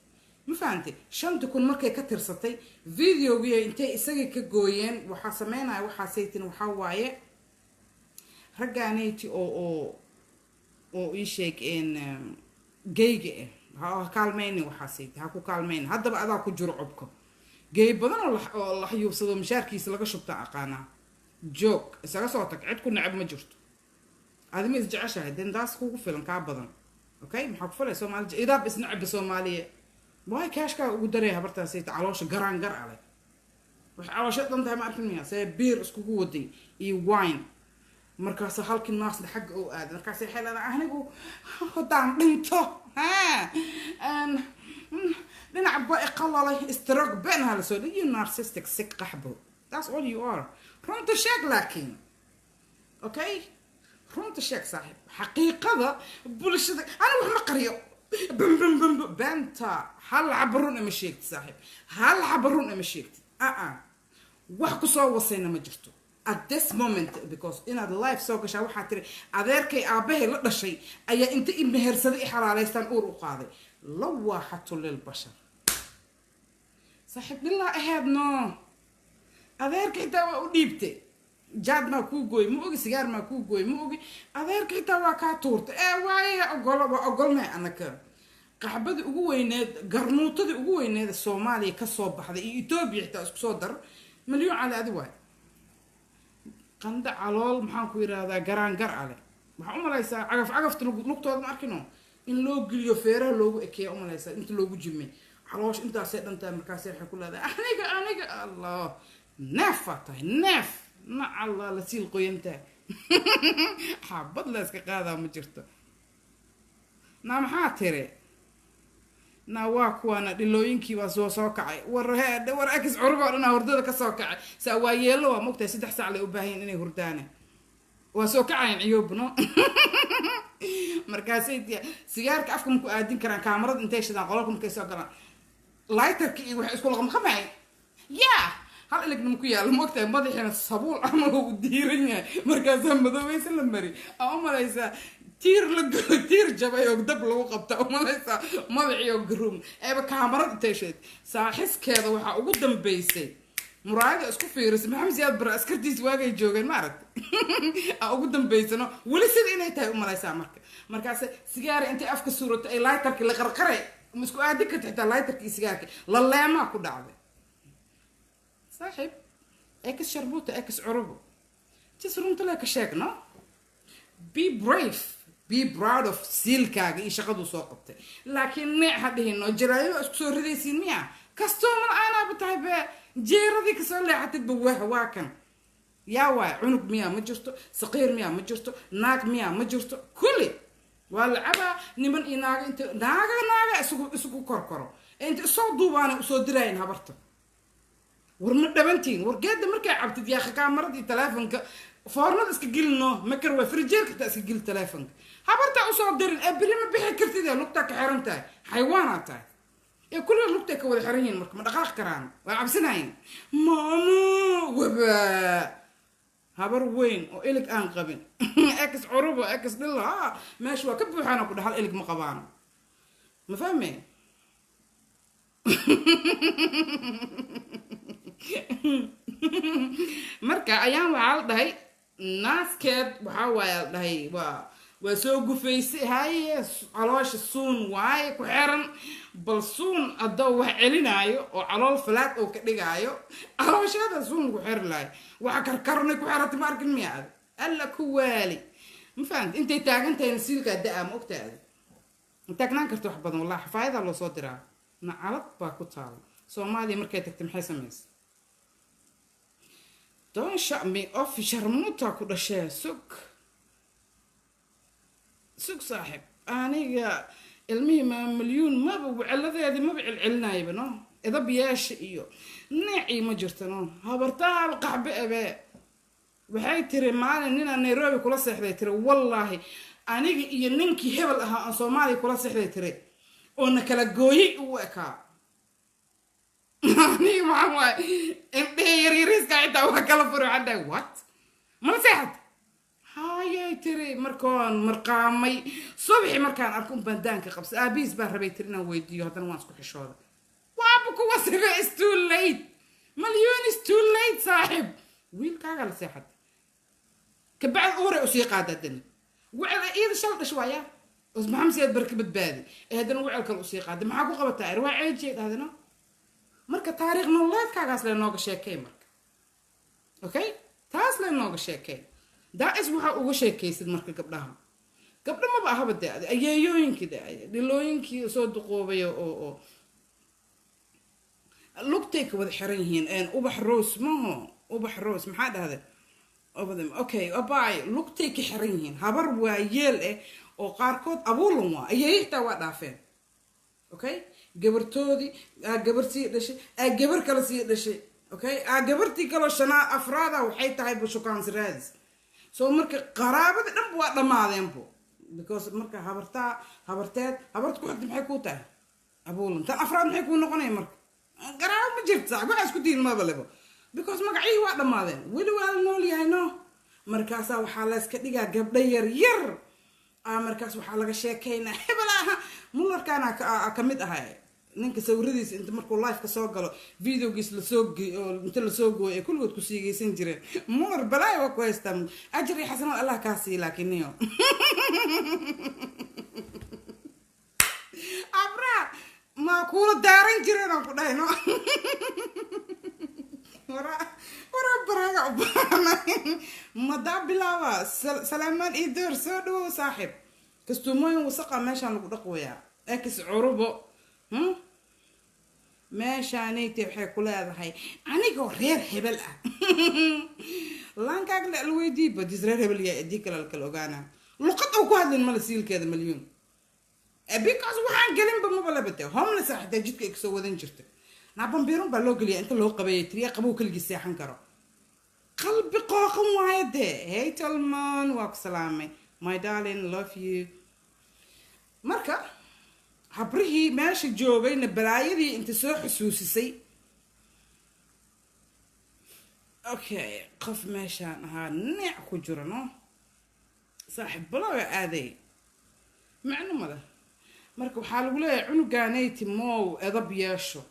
ma fahantay? 5000 markay ka tirsatay, videogii intay isagii ka gooyeen. Waxaa sameynaya waxaasaytin waxaa waaye raggaanayti oo ii sheeg gayga ah. Ha kaalmaynin waxaasayt, ha ku kaalmaynin. Haddaba adaa ku jiro cobka. Gay badan oo la xayuubsado, mishaarkiisa laga shubta aqaanaa. Joog, isaga soo tag, cid ku necab ma jirto. Adima is jeceshahay, den taas kugu filan kaa badan, okay? Maxaa ku falay Soomaali idaab isnecba Soomaaliya waay kaashkaa ugu daraya. Habartaasayta caloosha garaan gar ale, waxay caloosha dhan tahay ma arkin miya? See beer iskugu waday iyo wine. Markaas halkii naasna xagga oo aaday, markaas waxay leedahay anigu haddaan dhinto ha dhinac ba iqalalay, stroke ben hala soo. You narcissistic sick qaxbo, that's all you are. Runta sheeg laakiin, okay? Runta sheeg, saaxiib, xaqiiqada bulshada. Anigu wax ma qariyo. Bum bum bum bum. Beenta hal xaba run ima sheegtid, saaxiib, hal xaba run ima sheegtid. Aa wax kusoo wasayna ma jirto at this moment, because inaad live soo gashaa waxaa tiri adeerkay aabbahay la dhashay ayaa inta i mehersaday i xalaalaystaan uur u qaaday. Lawaaxatu lilbashar, saaxiib, dhilaa aheed. No, adeerka xitaa waa u dhiibtay. Jaad maa kuu gooy ma ogi, sigaar maa kuu gooy ma ogi, adeerka xitaa waa kaa tuurtay. Ee waaye ogolo, waa ogolnay anaka. Qaxbadii ugu weyneed, garnuutadii ugu weyneed Soomaaliya kasoo baxday iyo Etoobiya xitaa isku soo dar, Milyuun Cali adi waay. Qando calool, maxaan ku yidhahdaa, garaangar ale. Waxaa u malaysaa cagaf cagafta lugtooda ma arkino in loo geliyo feeraha loogu ekeeya. Umalaysaa inta loogu jimay caloosh intaasay dhantahay. Markaasay waxay ku leedahay aniga, aniga Allah, neefaa tahay, neef nacalla la siil qoyantahay, xabad la iska qaadaa ma jirto. Na maxaa tiri? Na waa kuwaana dhilooyinkii baa soo kacay. War he, war ex curub oo dhan hurdada ka soo kacay. Saa waa yeelo, waa mogtahay, 3 saac lay u baahan inay hurdaane, waa soo kacayan ciyoobno. Markaasay sigaarka afka maku aadin karaan, kaamarada intay shidaan, qolalka markay soo galaan, lighterka iyo waxay isku laqamqamay ya hal iligna maku yaalo, mogtahay, madaxiina sabuul camal uu diiran yahay. Markaasaa madoobaysa la mari aa umalaysaa tiir la galo, tiir jabay oo dab lagu qabta umalaysaa madaxii oo garuum eeba. Kaamarad intay shid saaxiskeeda waxaa ugu dambeysay muraayada isku fiirisay Maxamed Siyaad Bare askartiis waagay joogeen, ma aragta, aa ugu dambeysano weli sida inay tahay umalaysaa. Marka markaas sigaara intay afka suurato ay lighterki la qarqaray, ma isku aadin karta xitaa lighterki iyo sigaarki laleemaa ku dhacday. Saaxiib, ex sharbuuta, ex curubo, tis runta le ka sheeg. No, be brave, be proud of siilkaaga iyo shaqaduu soo qabtay, laakiin neec ha dhihino. Jaraayo isku soo ridaysiin miya kastooma aanaaba tahay be jeeradii kasoo leexatidba. Wah, waa kan yaa waay. Cunug miyaa ma jirto, saqiir miyaa ma jirto, naag miyaa ma jirto, kulli waa la cabaa. Niman iyo naaga inta naaga naaga isugu isugu korkoro ee inta isoo duubaana usoo diraayin habarta. War ma dhabantiin? War geeda markaa cabtid yaa kaamarada iyo teleefonka foornada iska gelino makar waa frijeerka taa iska geli teleefonka habartaa usoo dirin. Ee beri ma bixi kartid ee lugtaa ka xiran tahay, xaywaanaa tahay. Ee kulliga lugtay ka wada xiran yihiin, marka ma dhaqaaqi karaan, waa cabsanayin. Maamo waba habar weyn oo ilig aan qabin, ex curubo, ex dhilla, meesha waa ka buuxaana ku dhahal ilig ma qabaan, ma fahme? Marka ayaan waxaa la dhahay naaskeed waxaa waaya la dhahay waa soo gufaysay. Haye, caloosha suun waaye ku xiran. Bal suun haddoo wax celinaayo oo calool falaad oo ka dhigaayo, caloosheeda suun lagu xiri lahay. Waxa karkarnay ku xiratay ma arkin miya? Ad alla ku waali, ma fahamti? Intay taagan tahayna siilkaa da-a, ma ogtahay? Adig ma taagnaan karta wax badan, wallahi xafaayadaa loo soo diraa. Nacalad baa ku taala. Soomaaliya markay tagtay maxay samaysay? Don't shut me off, sharmuuta ku dhashee. Sug, sug saaxib, aniga ilmihii maamalyuun maba weceladeedii maba celcelinayaba. No, edab yeesha iyo neecii ma jirto. No, habartaaba qaxbe ebe waxay tiri maalin ninaan Nairobi kula seexday tiri, wallaahi aniga iyo ninkii hebel ahaa aan Soomaaliya kula seexday tiri oo na kala gooyey u ekaa. Aniga maxaa waaye, indhihii yaryariiska xitaa waa kala furay. Waxaan dhahay, "What, mala seexat?" Hayay tiri, markoon marqaamay subaxi markaan arko un baan daanka qabsay. Aabihiis baan rabay tiri inaan weydiiyo, haddana waan isku xishooday. Waaba kuwa sibe is too late, Malyuun is too late. Saaxiib, wiilkaaga la seexatay, kabacdi uuray usii qaada, haddana wecel iyada shal dhash waaya Maxamed Siyaad barka badbaadi ee haddana wecel kale usii qaaday. Maxaa ku qabataa? Er waa ceejiyay dhahdano. Marka taariikh nololeedkaagaas le nooga sheekay marka, okay, taas le nooga sheekay. Daa-is waxaa uga sheekaysid marka gabdhaha, gabdho maba ahaba de, ayeeyooyinkii de, dhilooyinkii soo duqoobay oo lugtay ka wada xiran yihiin. Ubax Rose maho, Ubax Rose maxaa dhahday? Okay, abay lugtay ka xiran yihiin. Habar waayeel eh oo qaarkood abuulan waa ayeeyo xitaa waa dhaafeen. Okay, gabartoodii aa gabar sii dhashay, aa gabar kale sii dhashay. Okay, aa gabartii kaloo shanaa afraada waxay tahay bushukaansi raadis. So marka qaraabadii dhanba waa dhammaadeenbo. Because marka habartaa, habarteed, habarta ku xigta maxay kuu tahay? Abuulan. Tan afraad maxay kuu noqonaya? Marka qaraabo ma jirto, saaxib. Waxaa isku diin maba lebo, because magacyihii waa dhammaadeen, weli waa la nool yahay, no. Markaasaa waxaa la iska dhigaa gabdho yar yar ah. Markaas waxaa laga sheekaynaa hebel aha, Mullarkaana ka mid ahay, ninka sawiradiisa inta markuu live ka soo galo videogiis lasoo oo inta lasoo gooyo ay kulligood ku siigaysan jireen. Muller balaayo waa ku haystaa, ajar iyo xasanaad Allah kaa siiya. Laakiin niyo abraa ma kuula daaran jireen aan ku dhahay, no. Wara wara baraaga u baahnay madaa bilaaba. Salaamaan iyo door, soo dhawow saaxib. Kastuumooyin wasaqa meeshaan lagu dhaqwayaa, ex curubo. Meeshaanayte waxay ku leedahay anigoo reer hebel ah, laankaaga la weydii badis reer hebel yaa adii kale la kala ogaanaa. Luqad uu ku hadlin mala siilkeeda malyuun, because waxaan gelinba maba labate. Homeless ah xitaa jidka ay kasoo wadan jirta. Naabambiirun baa loo geliya inta loo qabeeyay tiriya qabow, keligii seexan karo. Qalbi qooqan waayo dee. Hey Talman, waa ku salaamay, my darling, love you. Marka habrihii meesha joogayna balaayadii inta soo xusuusisay. Okay, qof meeshaan ahaa neec ku jiro, no saaxiib balooga aaday, macno male. Marka waxaa lagu leeyahay cunugaanayti mow edab yeesho.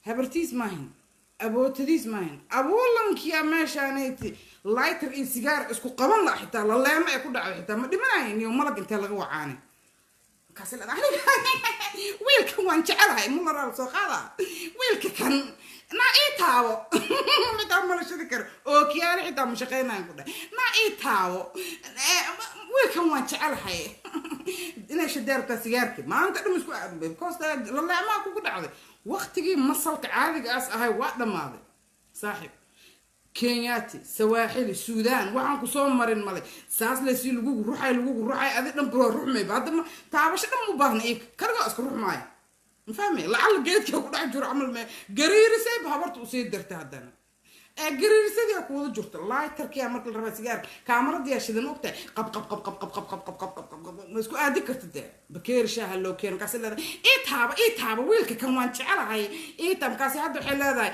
Habartiis maahin, abootadiis maahin, abuulankiya meeshaanayti lighter iyo sigaar isku qaban la, xitaa laleemo ay ku dhacday, xitaa ma dhimanayn iyo malag intee laga wacaanay. Markaas leedahay, aniga wiilkan waan jecelahay. Mullaraa soo qaada wiilka kan, naa ii taabo, xitaa mala shidi karo, ookiyaale xitaa ma shaqeynayan ku dhahay. Naa ii taabo, wiilkan waan jecelahay. Inay shadeertaa sigaarki maanta dhum isku, because laleemaa kugu dhacday. Waqtigii masalka caadigaas ahay waa dhammaaday saaxib. Kenyaati, Sawaaxili, Suudaan waxaan kusoo marin male. Saas lasii lagugu ruxay, lagugu ruxay, adi dhan bro ruxmayba. Hadda ma taabasho dhan u baahna, iyaga kaligaa iska ruxmaaya, ma fahmay? Lacala geedka ku dhex jiro camal me gariirisayba habarta usii dirtay. Haddana ee gariirisadii ku wada jirto lighterkiya marka la rabaa sigaarka, kaamaradiyaa shidan, ogtahay, qab qab qab qab qab qab qab qab qab qab qab qab, ma isku aadi karta dee. Bakeeri shaaha loo keeno, markaasay leedahay ii taaba, ii taaba, wiilka kan waan jecelahay, ii taaba. Markaasi hadda waxay leedahay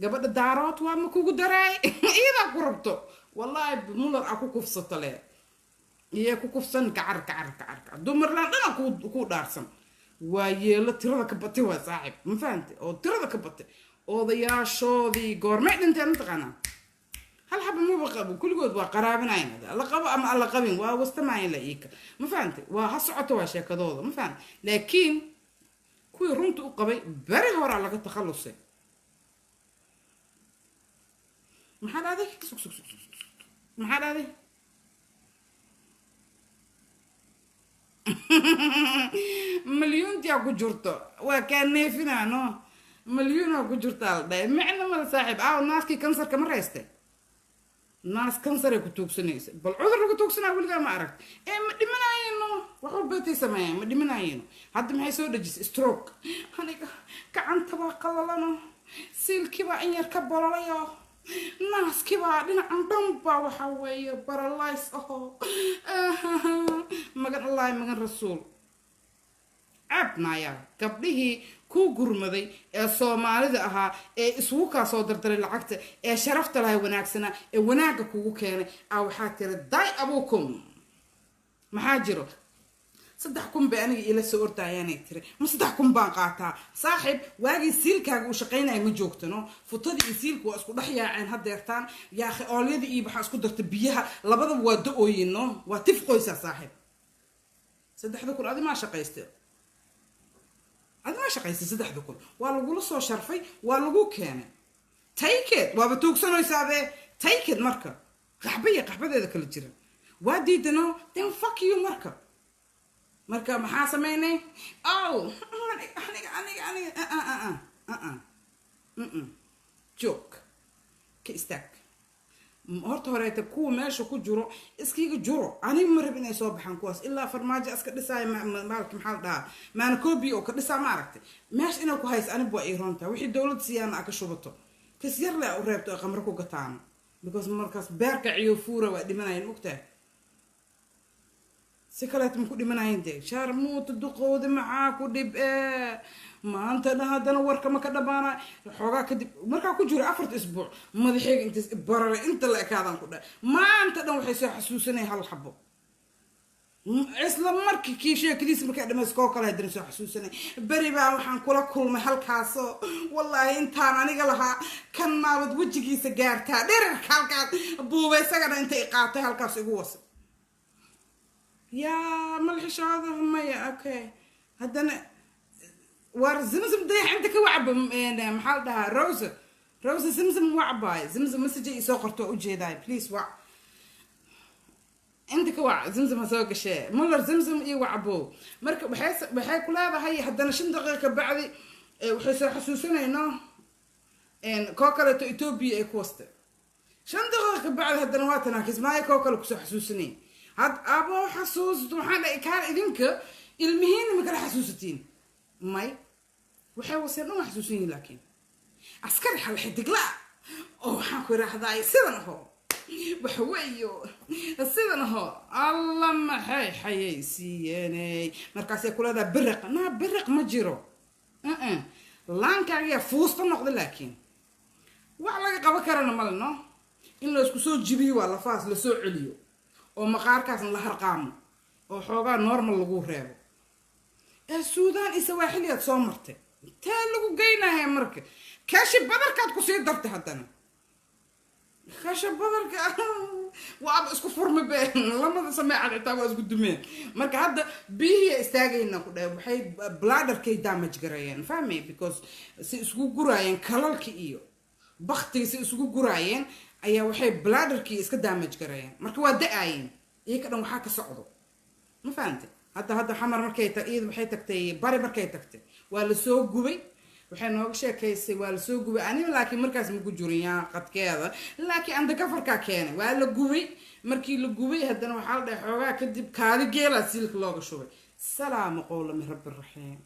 gabadha daarood waa ma kugu daraay, iyadaa ku rabto. Wallahi Muller a ku kufsato le, iyo ku kufsan kacar kacar kacar kacar. Dumarlaan dhana ku dhaarsan waa yeelo tirada ka batay, waa saaxib, ma fahante? Oo tirada ka batay odayaashoodii goormay dhinteen mataqaanaa? Hal xaba maba qabo, kulligood waa qaraabinayan, alla qabo ama alla qabin, waa wastamayan la iika, ma fahante? Waa ha socoto, waa sheekadooda, ma fahante? Laakiin kuwii runta u qabay beri horaa laga takhalusay. Maxaa dhahday? Sug sug sug sug, maxaa dhahday? Malyuuntiyaa ku jirto, waa kaa neefinaa, no, malyuunaa ku jirtaa la dhahay. Micno male saaxiib. Aaw naaskii kansarka ma reystay? Naas kansaray ku tuugsanaysa, bal cudur lagu tuugsanaa weligaa ma aragta? Ee ma dhimanayno, wax walbeetay sameeyaan, ma dhimanayno. Hadda maxay soo dhejisay? Stroke. Aniga gacanta baa qalalano, siilkii baa in yar ka bololayo, naaskii baa dhinacan dhan baa waxaa weeye paralyze aho. Magan Allahi, magan rasuul, ceeb naayaa. Gabdhihii ku gurmaday ee Soomaalida ahaa ee isugu kaa soo dardaray lacagta ee sharafta lahay, wanaagsanaa ee wanaagga kugu keenay a, waxaa tiri day abuukum. Maxaa jiro? 3000 bay aniga iila soo ordayaanay tiri. Ma 3000 baan qaataa saaxiib? Waagii siilkaaga uu shaqaynaya ma joogtano. Futadii iyo siilka waa isku dhex yaaceen hadeertaan, yaakhi. Oolyadii iyo waxaa isku darta biyaha, labadaba waa da-ooyin, no, waa tif qoysaa saaxiib. 3000 adi maa shaqaystay? Adi maa shaqaystay? 3000 waa lagula soo sharfay, waa lagu keenay. Taykeed waaba tuugsanaysaabee, taykeed. Marka qaxba iyo qaxbadeeda kala jira waa diidano, then fuck you. Marka maxaa sameynay? Oh, aniga aniga aniga joog ka istaag. Horta horeeta kuwa meesha ku jiro iskiga juro. Aniga ma rab inay soo baxaan kuwaas ilaa Farmaajo iska dhisaayo. Maalka maxaa la dhahaa, maanacobi oo ka dhisaa, ma aragtay meesha inay ku haysa? Aniga waa ii roontaa wixii dowlad siyaana a ka shubato, kas yar le u reebto ay qamro ku gataano, because markaas beerka ciyo fuura waa dhimanayan, mogtahay? Si kaleeto ma ku dhimanayin dee. Shaarmuuta duqowda maxaa ku dhib ee maanta dhan? Haddana warka ma ka dhamaanay. Xoogaa kadib markaa ku jiro 4-ta isbuuc, madaxeyga intaas bararay, inta la ekaadaan ku dhahay. Maanta dhan waxay soo xasuusanaya hal xabo. Isla markii kii sheekadiisa markaa dhamays, koo kale haddana soo xasuusanay. Beri baa waxaan kula kulmay halkaasoo, wallaahi, intaan aniga lahaa kan maabad wejigiisa gaartaa dherarka halkaas buuba, isagana intay qaatay halkaas igu wasay. Yaa malxishaada maya. Okay, haddana waar Zamzam Dayax inta ka wacba, maxaa la dhahaa, Rosa, Rosa Zamzam wacbaay. Zamzam message ay soo qorto waa ujeedaay. Please wac, inta ka wac Zamzam, ha soo gashee Muller. Zamzam iyo wacbo. Marka waxay ku leedahay haddana 5 daqiiqa ka bacdi waxay soo xasuusanayno koo kaleeto Etoobiya ay ku wastay. 5 daqiiqa ka bacdi haddana waa tanaa Kismaayo koo kale kusoo xasuusanay. Had abo xasuusto waxaan dhahay, kaan idinka ilmihiina ma kala xasuusatiin? May, waxay waseen dhan waa xasuusan yihin, laakiin askari hal xidigla oo waxaan ku idhaahdaa sidan aho, waxa weeyo sidan aho. Alla maxay xayay siiyeeney? Markaasay ku leedahay biriq naa. Biriq ma jiro, laankaagiyaa fuusta noqda, laakiin wax laga qaban karana male. No, in la isku soo jibiyo waa lafahaas lasoo celiyo oo maqaarkaasna la harqaamo oo xoogaa normal lagu reebo. Ee Suudaan iyo Sawaaxiliyaad soo martay, intee lagu geynaya? Marka kashi badarkaad kusii dartay, haddana kasha badarka waaba isku furmi be, lamada sameecad xitaa waa isku dumeen. Marka hadda biyihii istaagayna ku dhahay, waxay bladderkay damage gareeyeen, fahmay? Because si isku guraayeen kalalka iyo baktiga, si isugu guraayeen ayaa waxay bladderkii iska damage gareeyeen. Marka waa da-aayeen iyaka dhan, waxaa ka socdo ma fahamtay? Hadda Xamar markay ta iyada waxay tagtay Bari, markay tagtay waa lasoo gubay. Waxay nooga sheekaysay waa lasoo gubay. Aniga laakiin markaas maku jirin yaa qadkeeda, laakiin undercoverkaa keenay. Waa la gubay. Markii la gubay haddana waxaa la dhahay xoogaa kadib kaadi geelaa siilka looga shubay. Salaamu qowla min rabbi raxiim.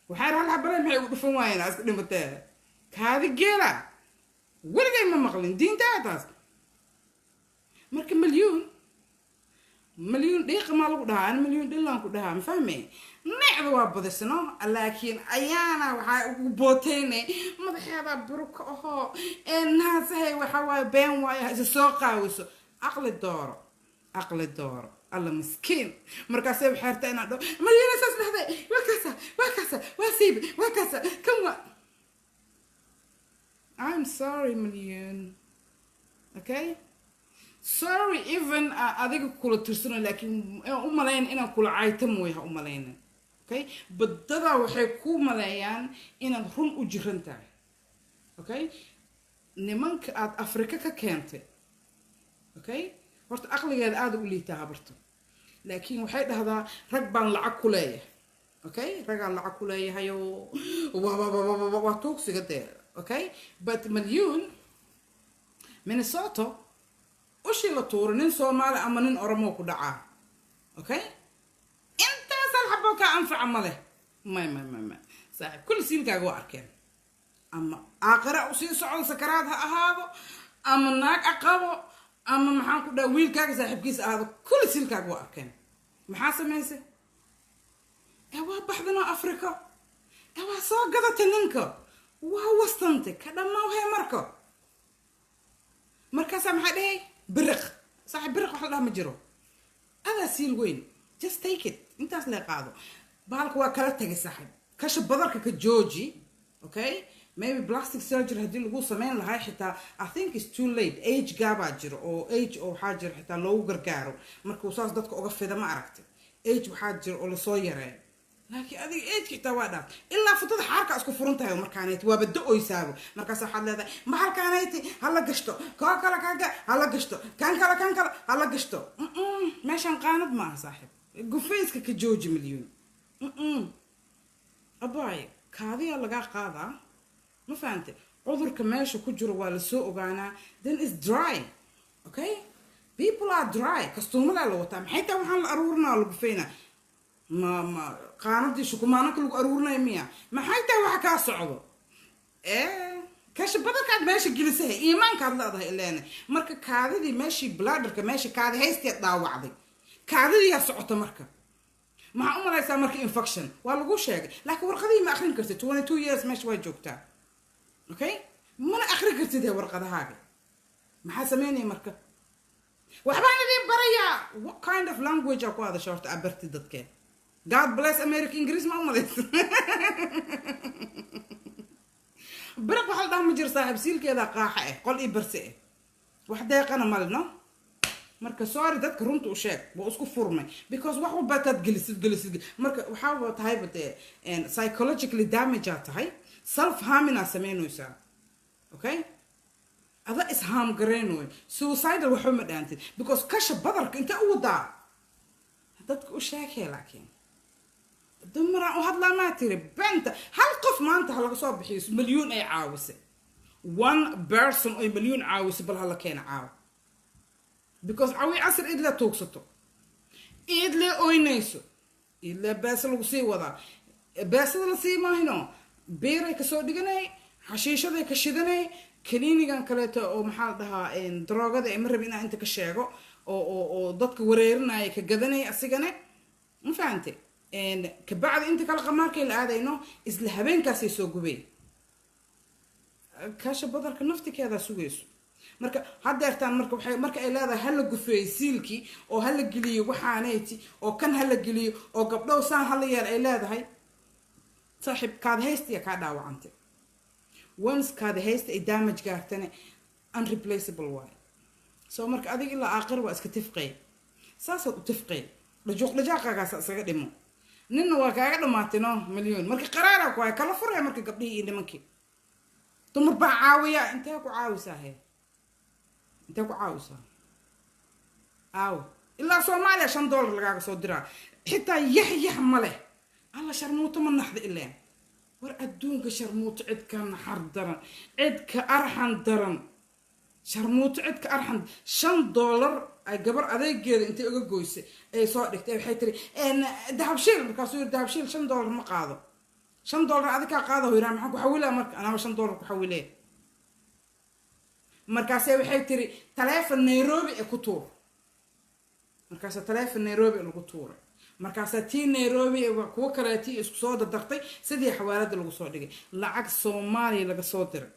Waxaa hal xabale maxay ugu dhufan waayeen? Iska dhimatee kaadi geela weligay ma maqlin diintaa taas. Marka Malyuun, Malyuun dhiiqa maa lagu dhahaa? Ani Malyuun dhilaan ku dhahaa, ma fahmay? Necda waa badisno, laakiin ayaana waxaa ugu booteynay madaxeeda buruka ahoo ee naasahay. Waxa waaye been waayo, ha isa soo qaawiso. Aqli dooro, aqli dooro. Alla miskiin. Markaasay waxay rabtaa inaan dhaho Malyuuna saas dhahday, waa kaasa, waa kaasa, waa siibi, waa kaasa kan waa. I'm sorry, Malyuun. Okay, sorry, even adiga kula tirsano, laakiin u malayn inaan kula cayta mooy, ha u malaynin. Okay, badadaa waxay ku maleeyaan inaad run u jiran tahay. Okay, nimanka aad Afrika ka keentay. Okay, horta aqligeeda aada u liitaa habarto, laakiin waxay dhahdaa rag baan lacag ku leeyahay. Okay, ragaan lacag ku leeyahayo, waa tuugsiga dee. Okay, but Malyuun, Minnesota ushii la tuuro nin Soomaali ama nin Oromoo ku dhacaa. Okay, intaas hal xabo kaa anfaca ma leh. May, may, may, may, saaxiib, kulli siilkaaga waa arkeen. Ama aaqira usii socdo, sakaraad ha ahaado, ama naag aqabo, ama maxaan ku dhaha, wiilkaaga saaxiibkiisa ahaado, kulli siilkaaga waa arkeen. Maxaa samaysay? Ee waa baxdanoo Africa ee waa soo gadatay ninka, waa wastantay ka dhammaa. Marka markaasaa maxaa dhahay? Biriq, saaxiib, biriq wax la dhaha ma jiro. Adaa siil weyn, just take it, intaas lee qaado. Bahalka waa kala tagay, saaxiib. Kasha badarka ka jooji. Okay, maybe plastic surgery haddii lagu sameyn lahaa xitaa, I think it's too late. Age gaabaa jiro oo age oo waxaa jiro xitaa loogu gargaaro markuu saas dadka uga fida, ma aragtay? Age waxaa jiro oo lasoo yareeyo, laakiin adiga age xitaa waa dhaaf. Ilaa futada xaarka isku furan tahay markaanayt, waaba da-oysaabo. Markaas waxaad leedahay ma halkaanayti hala gashto, koo kale kanka hala gashto, kan kale, kan kale hala gashto. Meeshaan qaanad ma aha, saaxiib. Gufayska ka jooji, Milyuun abaay. Kaadiyaa lagaa qaadaa, ma fahante? Cudurka meesha ku jiro waa lasoo ogaanaa. Then is dry. Okay, people are dry. Kastuumadaa la wataa, maxay tahay waxaan la aruurinaa, la gufaynaa? Ma qaanadii shukumaanaka lagu aruurinaya miya? Maxay tahay waxa kaa socdo? Kasha badarkaad meesha gelisahay, iimaankaad leedahay ileene. Marka kaadidii meeshii bladderka, meesha kaadi haysteed dhaawacday. Kaadidiyaa socota. Marka maxaa u malaysaa marka? Infection waa lagu sheegay, laakiin warqadihii ma akrin kartid. 22 years meesha waa joogtaa, okay, mana akrin kartid ee warqadahaaga. Maxaa sameynaya marka? Waxbaan idin barayaa. What kind of language aa ku hadasha horta aa bartid dadkeen? God bless America. Ingiriis ma u malaysa? Biriq waxa la dhaha ma jiro, saaxiib. Siilkeeda qaaxa eh, qol ii barse eh, wax deeqana male, no. Marka sorry, dadka runta u sheeg. Waa isku furmay because wax walba taad gelisid gelisid. Marka waxaaba tahayba dee psychologically damage aa tahay, self harming aa sameynaysaa, okay? Ada is harm garaynoy, suicidal waxba ma dhaantid because kasha badarka intee u wadaa? Dadka u sheegay, laakiin dumaraan u hadlaa maa tiri beenta. Hal qof maanta ha laga soo bixiyo milyuun ay caawisay, one person oy milyuun caawisay, bal hala keena caawa, because cawi casir idle tuugsato, idle oynayso, idle beesa lagu sii wadaa. Beesada la sii maahino, biiray kasoo dhiganay, xashiishaday ka shidanay, kaniinigan kaleeto oo maxaa la dhahaa, daroogada ma rabi inaan inta ka sheego, oo dadka wareerinaya ka gadanay asigane. Ma fahante? Kabacdi inta kale qamaarkay la aadayno, isla habeenkaasay soo gubay kaasha badarka naftikeedaa sugayso. Marka haddeertaan marka waxay marka ay leedahay hala gufeeyo siilkii oo hala geliyo waxaaneyti oo kan hala geliyo oo gabdhow saan hala yeel ay leedahay, saaxiib, kaada haystiya kaa dhaawacantay. Once kaada haysta ay damage gaartane, unreplaceable waay. So marka adiga ilaa aakhir waa iska tifqay, saasaad u tifqay, dhajuuq dhajaaqaagaasa isaga dhimo. Ninna waa kaaga dhamaatay, no milyon. Marka qaraaraa ku haya kala furaya. Marka gabdhihii iyo nimankii, dumar baa caawiya. Intee ku caawisaa he? Intee ku caawisaa? Aaw, ilaa Soomaaliya $5 lagaaga soo diraa, xitaa yax yax ma leh. Alla, sharmuuto ma naxda ileen. War adduunka sharmuuto cid ka naxar daran, cid ka arxan daran, sharmuuto cid ka arxan. $5 ay gabar adeegeeda intay uga goysay ay soo dhigtay, waxay tiri Dahabshiil. Markaasuu yiri, "Dahabshiil $5 ma qaado." "$5 adig kaa qaado," yiraa. "Maxaan ku xawilaa marka? Anaaba $5 ku xawilee." Markaase waxay tiri, "Taleefon Nairobi ee ku tuur." Markaasa taleefon Nairobi lagu tuuray. Markaasaa tii Nairobi kuwo kaleetii isku soo dardartay, sidii xawaalada lagu soo dhigay lacag Soomaaliya laga soo diray.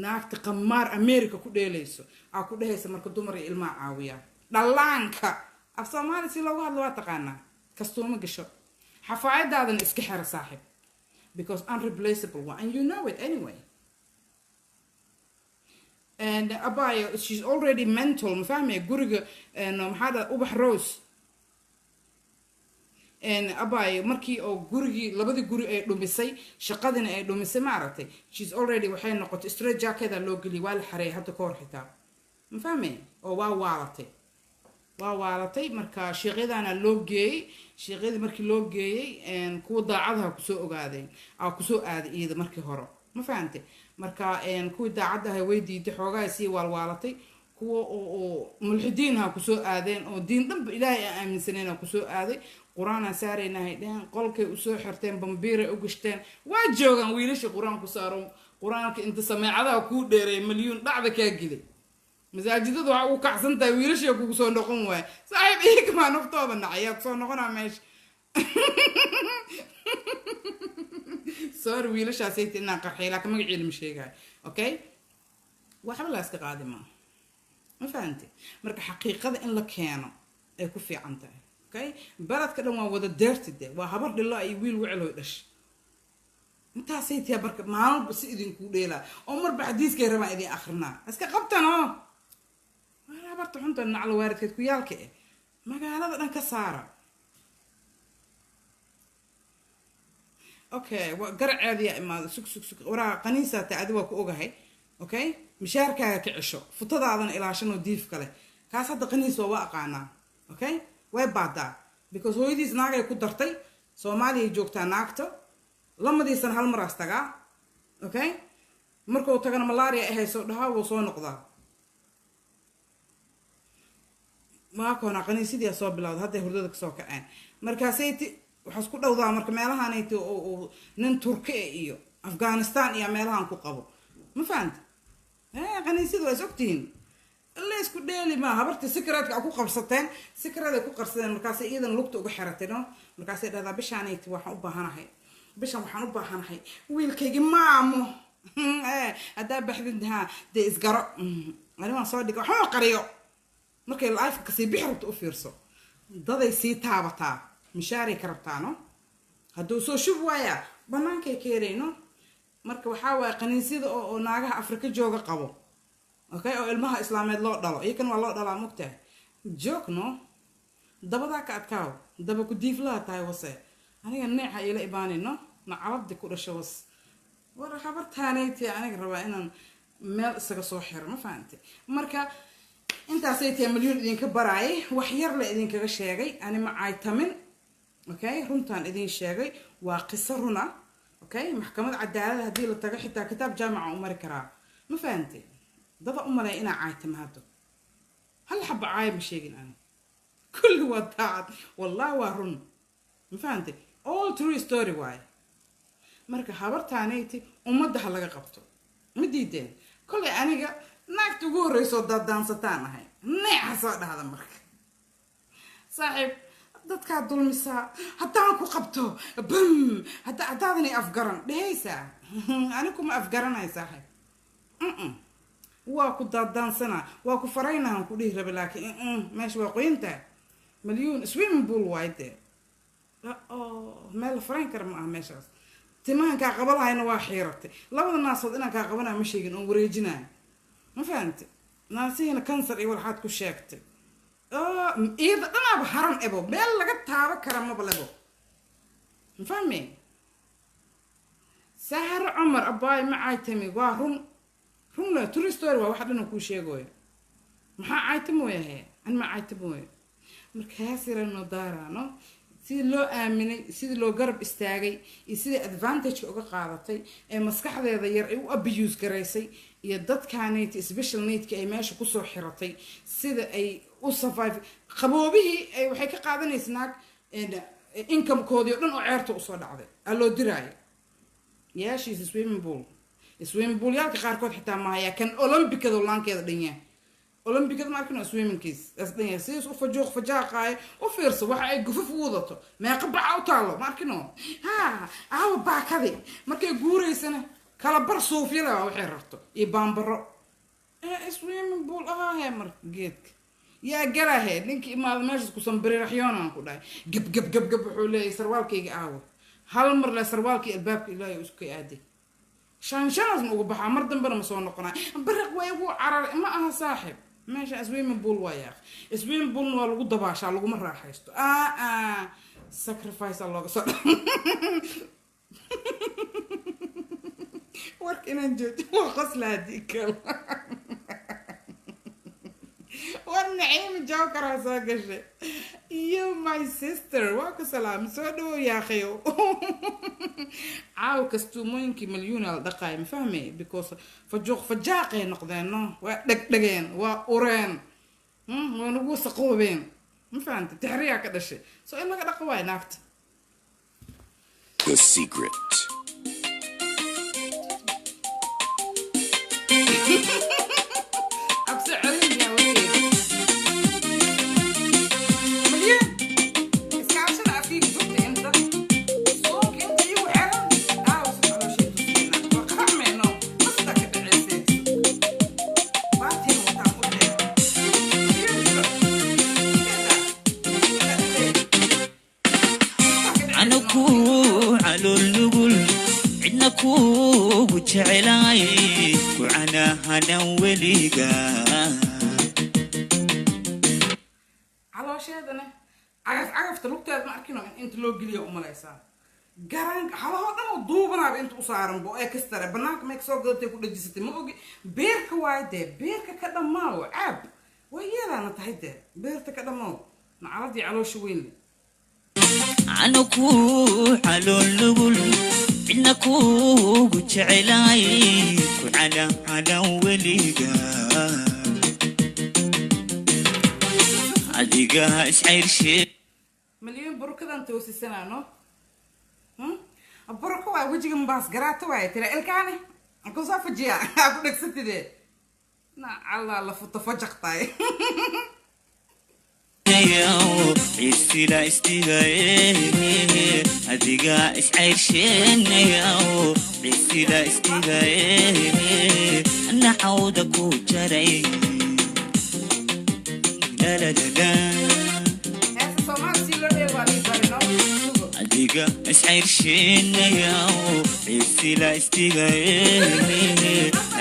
Naagta qamaar America ku dheelayso aa ku dhehaysa marka dumar iyo ilmaha caawiyaa. Dhallaanka af Soomaaliya si loogu hadlo waa taqaanaa. Kastuuma gasho, xafaayadaadana iska xera, saaxib, because unreplaceable one and you know it anyway. And abayo, she's already mental, ma fahmaya? Guriga maxaa dha, Ubax Rose abayo, markii oo gurigii, labadii guri ay dhumisay, shaqadina ay dhumisay, ma aragtay? She's already waxay noqotay straight jackeda loo geliyay, waa la xareeyay hadda ka hor xitaa, ma fahmay? Oo waa waalatay, waa waalatay. Marka sheekhyadaana loo geeyey. Sheekhyadii markii loo geeyey, kuwa daacadaha kusoo ogaadeen, aa kusoo aaday iyada markii hore, ma fahantay? Marka kuwii daacaddaha way diiday, xoogaha sii waalwaalatay. Kuwa oo mulxidiinha kusoo aadeen oo diin dhanba Ilaahay aan aaminsaneyn kusoo aaday. Qur-aanaan saaraynahay dheheen, qolkay usoo xirteen, bambiiray u gashteen, waa joogaan wiilasha qur-aan ku saaro. Qur-aanka inta sameecadaha kuu dheereey, milyuun dhacda kaa gelay. Masaajidadu waxaa ugu kacsan tahay wiilasha kugu soo noqon waaya, saaxiib. Iyagamaa naftooda nacay, kusoo noqonaa meesha. Sorry, wiilashaasayta inaan qarxiy, laakiin magaciina ma sheegayo, okay? Waxba la iska qaadi maa, ma fahantay? Marka xaqiiqada in la keeno ay ku fiican tahay, okay? Beledka dhan waa wada deertide, waa habar dhilo iyo wiil weceloy dhash. Intaasay tiyaa. Marka maalinba si idinkuu dheelaa oo marba xadiiskay rabaan idin akrinaa, iska qabtan oo habarta xunta naclo waaridkeed ku yaalka eh magaalada dhan ka saara, okay? Garaceediyaa imaada. Sug, sug, sug. Waraa qaniisaa tahay adi, waa ku ogahay, okay? Mishaarkaaga ka cesho, futadaadana ilaashanoo diif kale. Kaas hadda qaniis waa aqaanaa, okay? Way baadaa because hooyadiis naagay ku dartay. Soomaaliyay joogtaa naagta, lamadiisana hal maraas tagaa, okay? Markuu tagana malaria ahayso dhahaa, wuu soo noqdaa. Waa koona qaniisidii soo bilowda, hadday hurdada kasoo kaceen. Markaasay ti waxaa isku dhowdaa marka meelahanayt oo nin Turki iyo Afghanistan iyo meelahan ku qabo, ma fahanta? Qaniisyada waa is ogtihiin. La isku dheeli maa. Habartii sikaraadka ku qabsateen, sikaraad ay ku qabsadeen, markaasay iyadan lugta uga xiratay, no. Markaasay dhahdaa, "Bishaanayti waxaan u baahanahay, bishan waxaan u baahanahay wiilkaygi." Maamo, haddaa baxdid ha dee isgaro. Ani waan soo dhigay, waxma qariyo. Markay live kasii bixi rabto, u fiirso, daday sii taabataa, mishaaray ka rabtaa, no. Hadduu soo shub waayaa, bannaankay keenayno. Marka waxaa waaye qaniisyada oo naagaha Afrika jooga qabo, okay, oo ilmaha islaameed loo dhalo, iyakan waa loo dhalaa, mogtahay joog, no. Dabadaa ka adkaaw, daba ku diiflaha tahay wase. Aniga neeca iila imaanino, nacalabdi ku dhasho was. War habartaanaytee, aniga rabaa inaan meel isaga soo xiro, ma fahantay? Marka intaasay tahay Malyuun idinka baraayay, wax yar la idinkaga sheegay. Ani ma caaytamin, okay, runtaan idin sheegay, waa qiso runa, okay. Maxkamad cadaalada haddii la tago, xitaa kitaab jaamaca u mari karaa, ma fahantay? Dada u malaya inaa caaytama, haddo hal xaba caaya ma sheegin ani. Kulli waa daacad, wallahi waa run, ma fahantay? All true story waaye. Marka habartaanayti ummadda ha laga qabto, ma diideen? Kollay aniga naagta ugu horreysoo daadaansataan ahay, neeca soo dhahda. Marka saaxiib, dadkaa dulmisaa haddaan ku qabto, bam, haddaadanay afgaran dhehaysaa, ani kuma afgaranay saaxiib. Waa ku daadaansanaa, waa ku faraynahan ku dhihi raba, laakiin meesha waa qoyintaa. Malyuun swimming pool waay dee, meel la farayn kara ma aha meeshaas. Timahan kaa qaba lahayna waa xiiratay, labada naasood inaan kaa qabanaya ma sheegin, oon wareejinayo, ma fahamte? Naasihiina kansar iyo walxaad ku sheegtay, iyada dhanaaba haran ebo, meel laga taabo kara maba lebo, ma fahme? Sahar Cumar abaay, ma caaytami, waa run, run le, true story waa waxa dhan kuu sheegoyo. Maxaa caaytamooyahe? An ma caaytamooyo. Markaas yarano daaraano sidii loo aaminay, sidii loo garab istaagay iyo sidii advantageka uga qaadatay ee maskaxdeeda yar ay u abuse garaysay, iyo dadkaanayta special needka ay meesha kusoo xiratay, sida ay u survive qaboobihii ay waxay ka qaadanaysa naag incomekoodii o dhan oo ceerta usoo dhacday aa loo diraayo. Yaashiisa swimming pool, swimming pool yaalka qaarkood xitaa mahayaa kan olombikada laankeeda dhanyaa, olombikada ma arkin swimmingkiis as dhan yahay, sidiis u fajuuq fajaaqaayo. U fiirso waxa ay gufuf u wadato, meeqa baca u taalo, ma arkino? Ha aawa baakadi markay guuraysana kala bar suufyada waa waxay rarto iyo baambaro swimming pool ahaahe. Marka geedka yaa galahe, ninkii imaada meeshaas kusanbariraxyoonaan ku dhahay, gab gab gab gab, wuxuu leeyahay, "Sarwaalkayga aawo?" Hal mar le sarwaalkii albaabka ilaahay isku aaday, shaanshanaasna uga baxaa, mar dambena ma soo noqonaa. Bariq waa igu carar, ma aha saaxib. Meesha swimming pool waa yaaq, swimming poolna waa lagu dabaashaa, laguma raaxaysto. Aa sacrifice aa looga soo warka inaan joojo, waa qosla haddii kale. War Naciima Jawkaraa soo gashay iyo my sister, waa ku salaam, soo dhawow yaakhayo. Caawa kastuumooyinkii Malyuuna la dhaqaay, ma fahmay? Because fajuuq fajaaqay noqdeen, no, waa dhegdhegeen, waa ureen, waa nagu wasaqoobeen, ma fahamtay? Tixriyaa ka dhashay, so in laga dhaqo waay naagta. The Secret. Abse celin yaa warkeeda. Malyuun iskaashada afkiga furta, inta suunka inta igu xiran aaw si calooshay tusiina, waa qaracmayno, nafta ka dhaceysay, baatiin wataan u dheer. Ano ku calool nugul, cidna kuugu jecelaay, ku canahanan weliga. Caloosheedana cagaf cagafta lugteeda ma arkino inta loo geliya umalaysaa, garanka halahoo dhan oo duubanaaba inta u saaranbo ee kastare banaanka may kasoo gadatay ku dhajisatay, ma ogi. Beerka waayo dee, beerka ka dhammaawo, caab waa yeelaana tahay dee, beerta ka dhammaaw, nacaladii caloosha weyn leh. Ano ku calool nugul, cidna kuugu jecelaay, ku canahanan weliga, adiga iscayrshe. Maliyuun burukadan toosisanaano, buruka waay, wejiga mabaas garaata waay, tira ilkaane kusoo fajiya, aa ku dhegsatide. Nacallaa la futo fajaqtaay. Isila isdigaye, adiga iscayrshenayaw, isila isdigaye, naxawda ku jaray, lalalala. Heesta Soomaali si loo dheer waa lii barino sugo. Adiga iscayrshenayaw, isila isdigaye,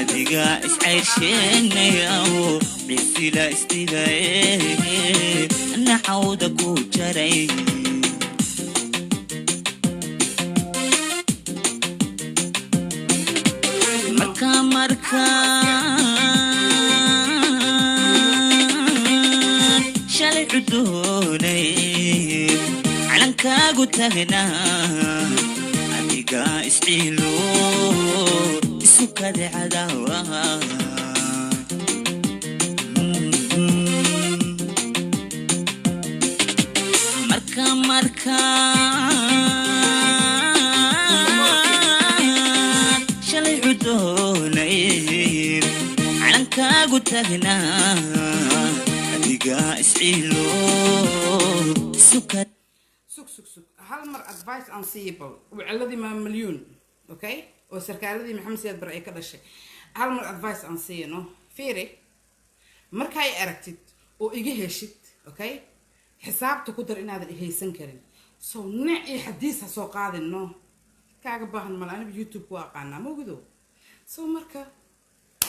adiga iscayrshenayaw, isila isdigaye, naxawda ku jaray. Marka markaan shalay cudoonay calankaagu tagnaa, adiga isciilo isu kade cadaawaha. Marka markaan shalay cudoonay calankaagu tagnaa, adiga isciilo isuka. Sug, sug, sug, hal mar advice aan siiya bal wiciladii maa Malyuun, okay, oo sarkaaladii Maxamed Siyaad Bare ay ka dhashay. Hal mar advice aan siiyano. Fiiri, markay aragtid oo iga heshid, okay, xisaabta ku dar inaadan ihaysan karin. So nic iyo xadiis ha soo qaadin, no, kaaga baahan male. Aniga YouTube ku aqaanaa ma ogido. So marka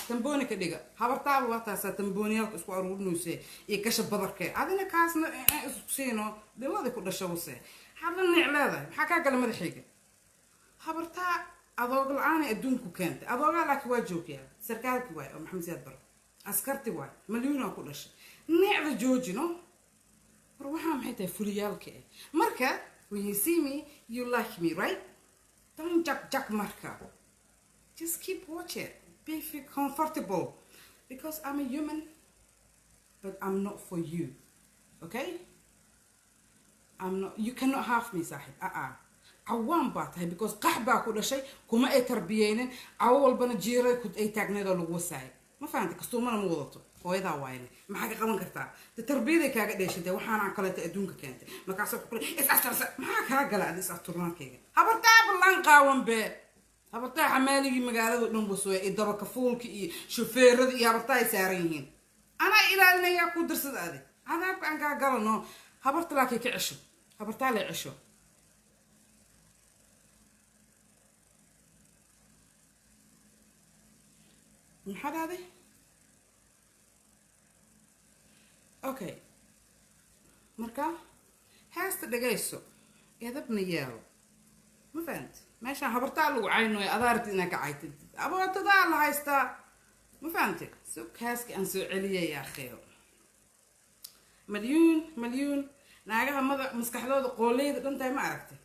tambooni ka dhiga habartaaba waa taasaa tambooniyaalka isku aruurinayse iyo kasha badarke adina kaasna isku siino dhiladii ku dhasha wase maxaad la nic leedahay? Maxaa kaa gala madaxayga? Habartaa adoog la-aanay adduunku keentay adoogaa, laakiin waa joogyaa sarkaalki waay oo Maxamed Siyaad Bare askarti waay, Malyuunaa ku dhashay. Nicda joojino war. Waxaa maxay tahay fuliyaalka eh? Marka when you see me, you like me, right? Don't jak jak. Marka just keep watch it, be feel comfortable, because I'm a human, but I'm not for you, okay? I'm not, you cannot have me, saaxib. Ah, cawaan baa tahay because qax baa ku dhashay, kuma ay tarbiyeynin. Cawo walbana jiiray ku ay taagneed oo lagu wasaayay, ma fahantay? Kastuumana ma wadato, hooyadaa waayne. Maxaa ka qaban kartaa? De tarbiyaday kaaga dheeshantay waxaana kaleeta adduunka keentay. Markaasoo ku is astursa, maxaa kaa gala adi is asturnaankeega? Habartaa ballaan qaawan bee, habartaa xamaaligii magaalada dhan wasooya iyo dabakafuulka iyo shufeerada iyo habartaa ay saaran yihiin. Anaa ilaalinayaa ku dirsada adi cadaabka aan kaa galano. Habarta laakiin ka cesho, habartaa la cesho. Maxaa dhahday? Okay, marka heesta dhagayso, edabna yeelo, ma fahamti? Meeshaan habartaa lagu caynoyo, adaa rabtid inaad ka caytid, abootadaa la haystaa, ma fahamti? Sug, heeska aan soo celiyaya akhiyo. Malyuun, Malyuun, naagaha mada maskaxdooda qooleyda dhantahay, ma aragtay?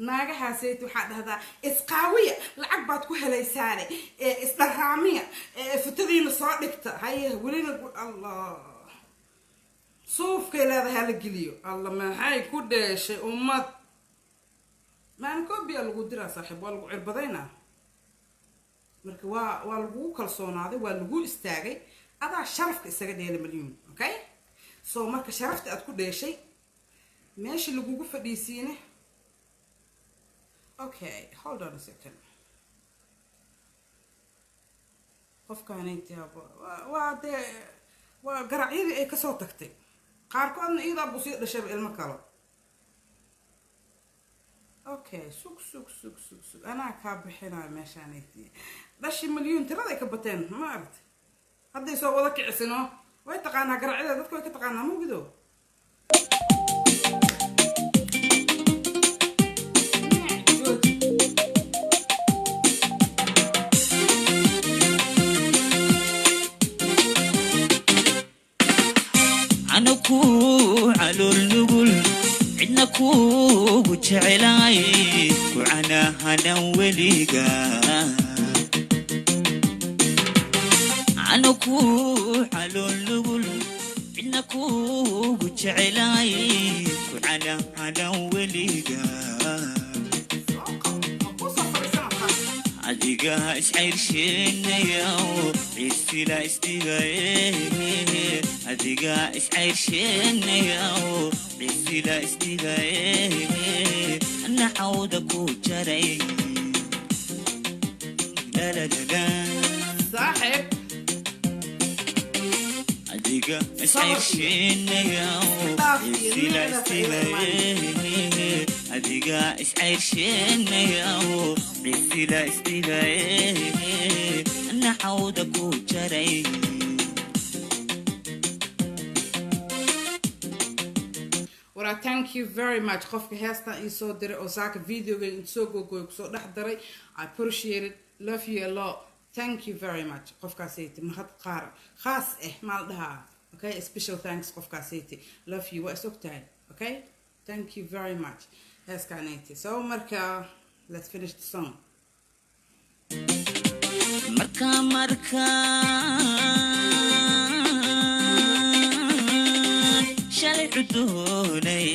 Naagahaasayt waxaa dhahdaa isqaawiya, lacag baad ku helaysaane ee isdharaamiya ee futadiina soo dhigta. Haye, welina allah suufkay leedahay hala geliyo. Alla maxay ku dheeshay ummad? Maalin koobiyaa lagu diraa, saaxiib, waa lagu cirbadaynaa. Marka waa lagugu kalsoonaaday, waa lagu istaagay, adaa sharafka isaga dheela, Malyuun, okay? So marka sharafta aad ku dheeshay meesha lagugu fadhiisiine. Okay, hold on a second. Qofkaanaytiaba waa dee waa garacyadii ay kasoo tagtay, qaarkoodna iyadaa buu sii dhashayba ilmo kalo. Okay, sug, sug, sug, sug, sug, anaa kaa bixinayo meeshaanayti. Dhashi Malyuun tirada ay ka bateen, ma aragtay? Hadday soo wada kicisino, way taqaanaa garacyada, dadka way ka taqaanaa mugido. Jooji. Ana ku calool nugul, cidna kuugu jecelaay, ku canahanan weliga. Ana ku calool nugul, cidna kuugu jecelaay, ku canahanan weliga. Soo qabo, ma kusoo fadhiisana taas. Adiga iscayrsheynaya cisila isdigaye, adiga iscayrsheynaya cisila isdigaye, nacawda ku jaray. Lalalala. Saaxib. Adiga iscayrsheynaya cisila isdigaye, adiga iscayrsheynaya cisila isdigaye, nacawda ku jaray. Waraa, thank you very much qofka heestan ii soo diray oo saaka videoga inta soo googooy kusoo dhex daray. I appreciate it, love you a lot, thank you very much. Qofkaasayte mahad qaar khaas eh maa la dhahaa? Okay, special thanks qofkaasayte, love you, waa is og tahay. Okay, thank you very much heeskaanayte. So marka let's finish the song. Marka marka shalay cudoonay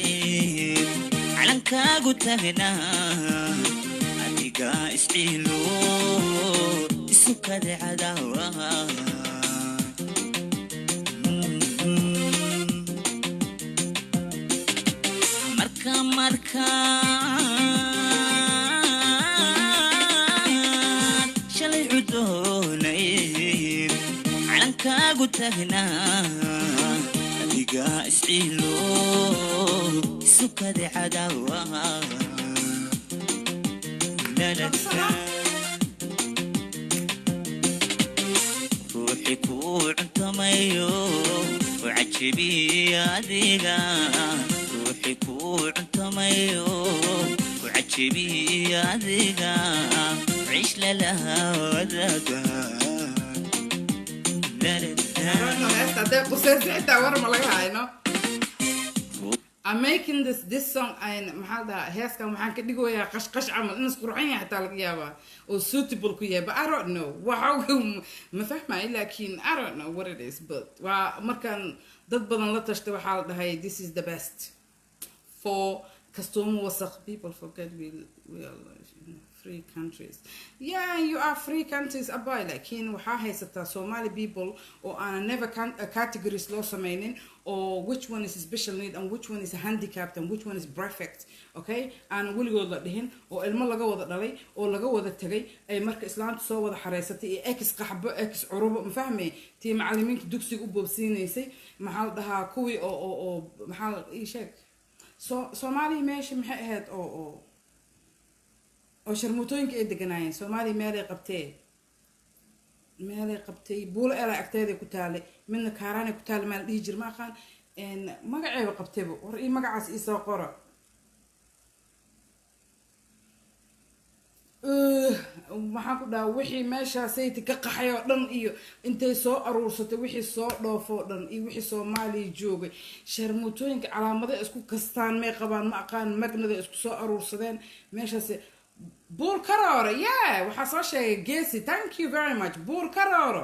calankaagu tagnaa, adiga isciilo isu kadecadawa. Marka marka shalay cudoonay calankaagu tagnaa, adiga isciilo isu kadecadawa. Lalalala. Ruuxi kuu cuntamayo u cajibiya adiga, ruuxi kuu cuntamayo u cajibiya adiga, cish lalaha wadaga. I don't know heesta hadday qusayso xitaa, war ma laga hayno. I'm making this song and maxaa la dhahaa, heeskan waxaan ka dhigoyaa qashqash camal in isqurxan yahay xitaa laga yaabaa oo suitable ku yahay, but I don't know, waxa ma fahmayo, laakiin I don't know what it is, but waa markaan dad badan la tashtay waxaa la dhahay this is the best for kastuumo wasaq. People forget we are in free countries. Yeah, you are free countries, abay, laakiin waxaa haysataa Somali people oo aanan never categories loo sameynin oo which one is special need and which one is handicapped and which one is perfect, okay, aanan weligood la dhihin oo ilmo laga wada dhalay oo laga wada tagay ay marka islaamta soo wada xareysatay iyo ex qaxbo, ex curubo, ma fahmay? Tii macallimiinta dugsiga u boobsiinaysay, maxaa la dhahaa, kuwii oo maxaa ii sheeg, so Soomaaliya meesha maxay ahayd oo sharmuutooyinka ay deganaayeen? Soomaaliya meelay qabtay Buulo Ela agteeday ku taalay, midna Kaaraanay ku taalay, maa la dhihi jir, ma aqaan magaceeba qabtayba. War ii magacaas iisoo qora. Maxaan ku dhahaa, wixii meeshaasayta ka qaxay oo dhan iyo intay soo aruursatay, wixii soo dhoofoo dhan iyo wixii Soomaaliya joogay, sharmuutooyinka calaamado isku kastaan may qabaan, ma aqaan, magnada isku soo aruursadeen meeshaas. Buur Karoore, yeah, waxaa soo sheegay Geesi, thank you very much. Buur Karooro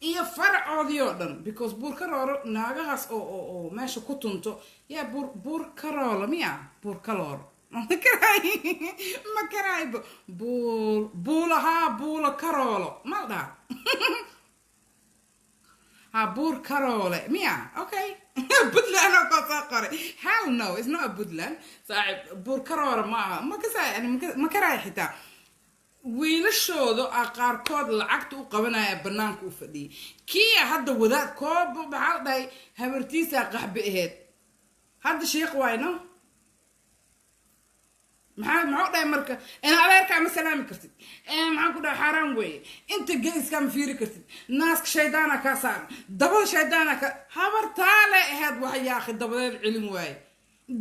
iyo faracoodii oo dhan, because Buur Karooro naagahaas oo meesha ku tunto, yeah, Buur Karoolo miya? Buur Kalooro, ma karaay, ma karaaybo. Buur buulahaa, Buulo Karoolo ma la dhaha? Ha, Buur Karoole miya? Okay, Puntland oo koo soo qoray. Hell no, it's not a Puntland, saaxib. Buur Karoole ma aha, ma kasaa, yani ma karaay. Xitaa wiilashooda a qaarkood lacagta u qabanaya banaanka u fadhiyay. Kiya hadda wadaad koob, maxaa la dhahay, habartiisaa qaxbi aheyd, hadda sheekh waay, no? Maxuu dhahay marka? In adeerkaa ma salaami kartid, maxaan ku dhahay, xaaraan weeye, inta geeskaa ma fiiri kartid, naaska shaydaana kaa saaran, dabada shaydaana ka habartaa le aheyd. Wax yaaqi dabadeed celin waaye.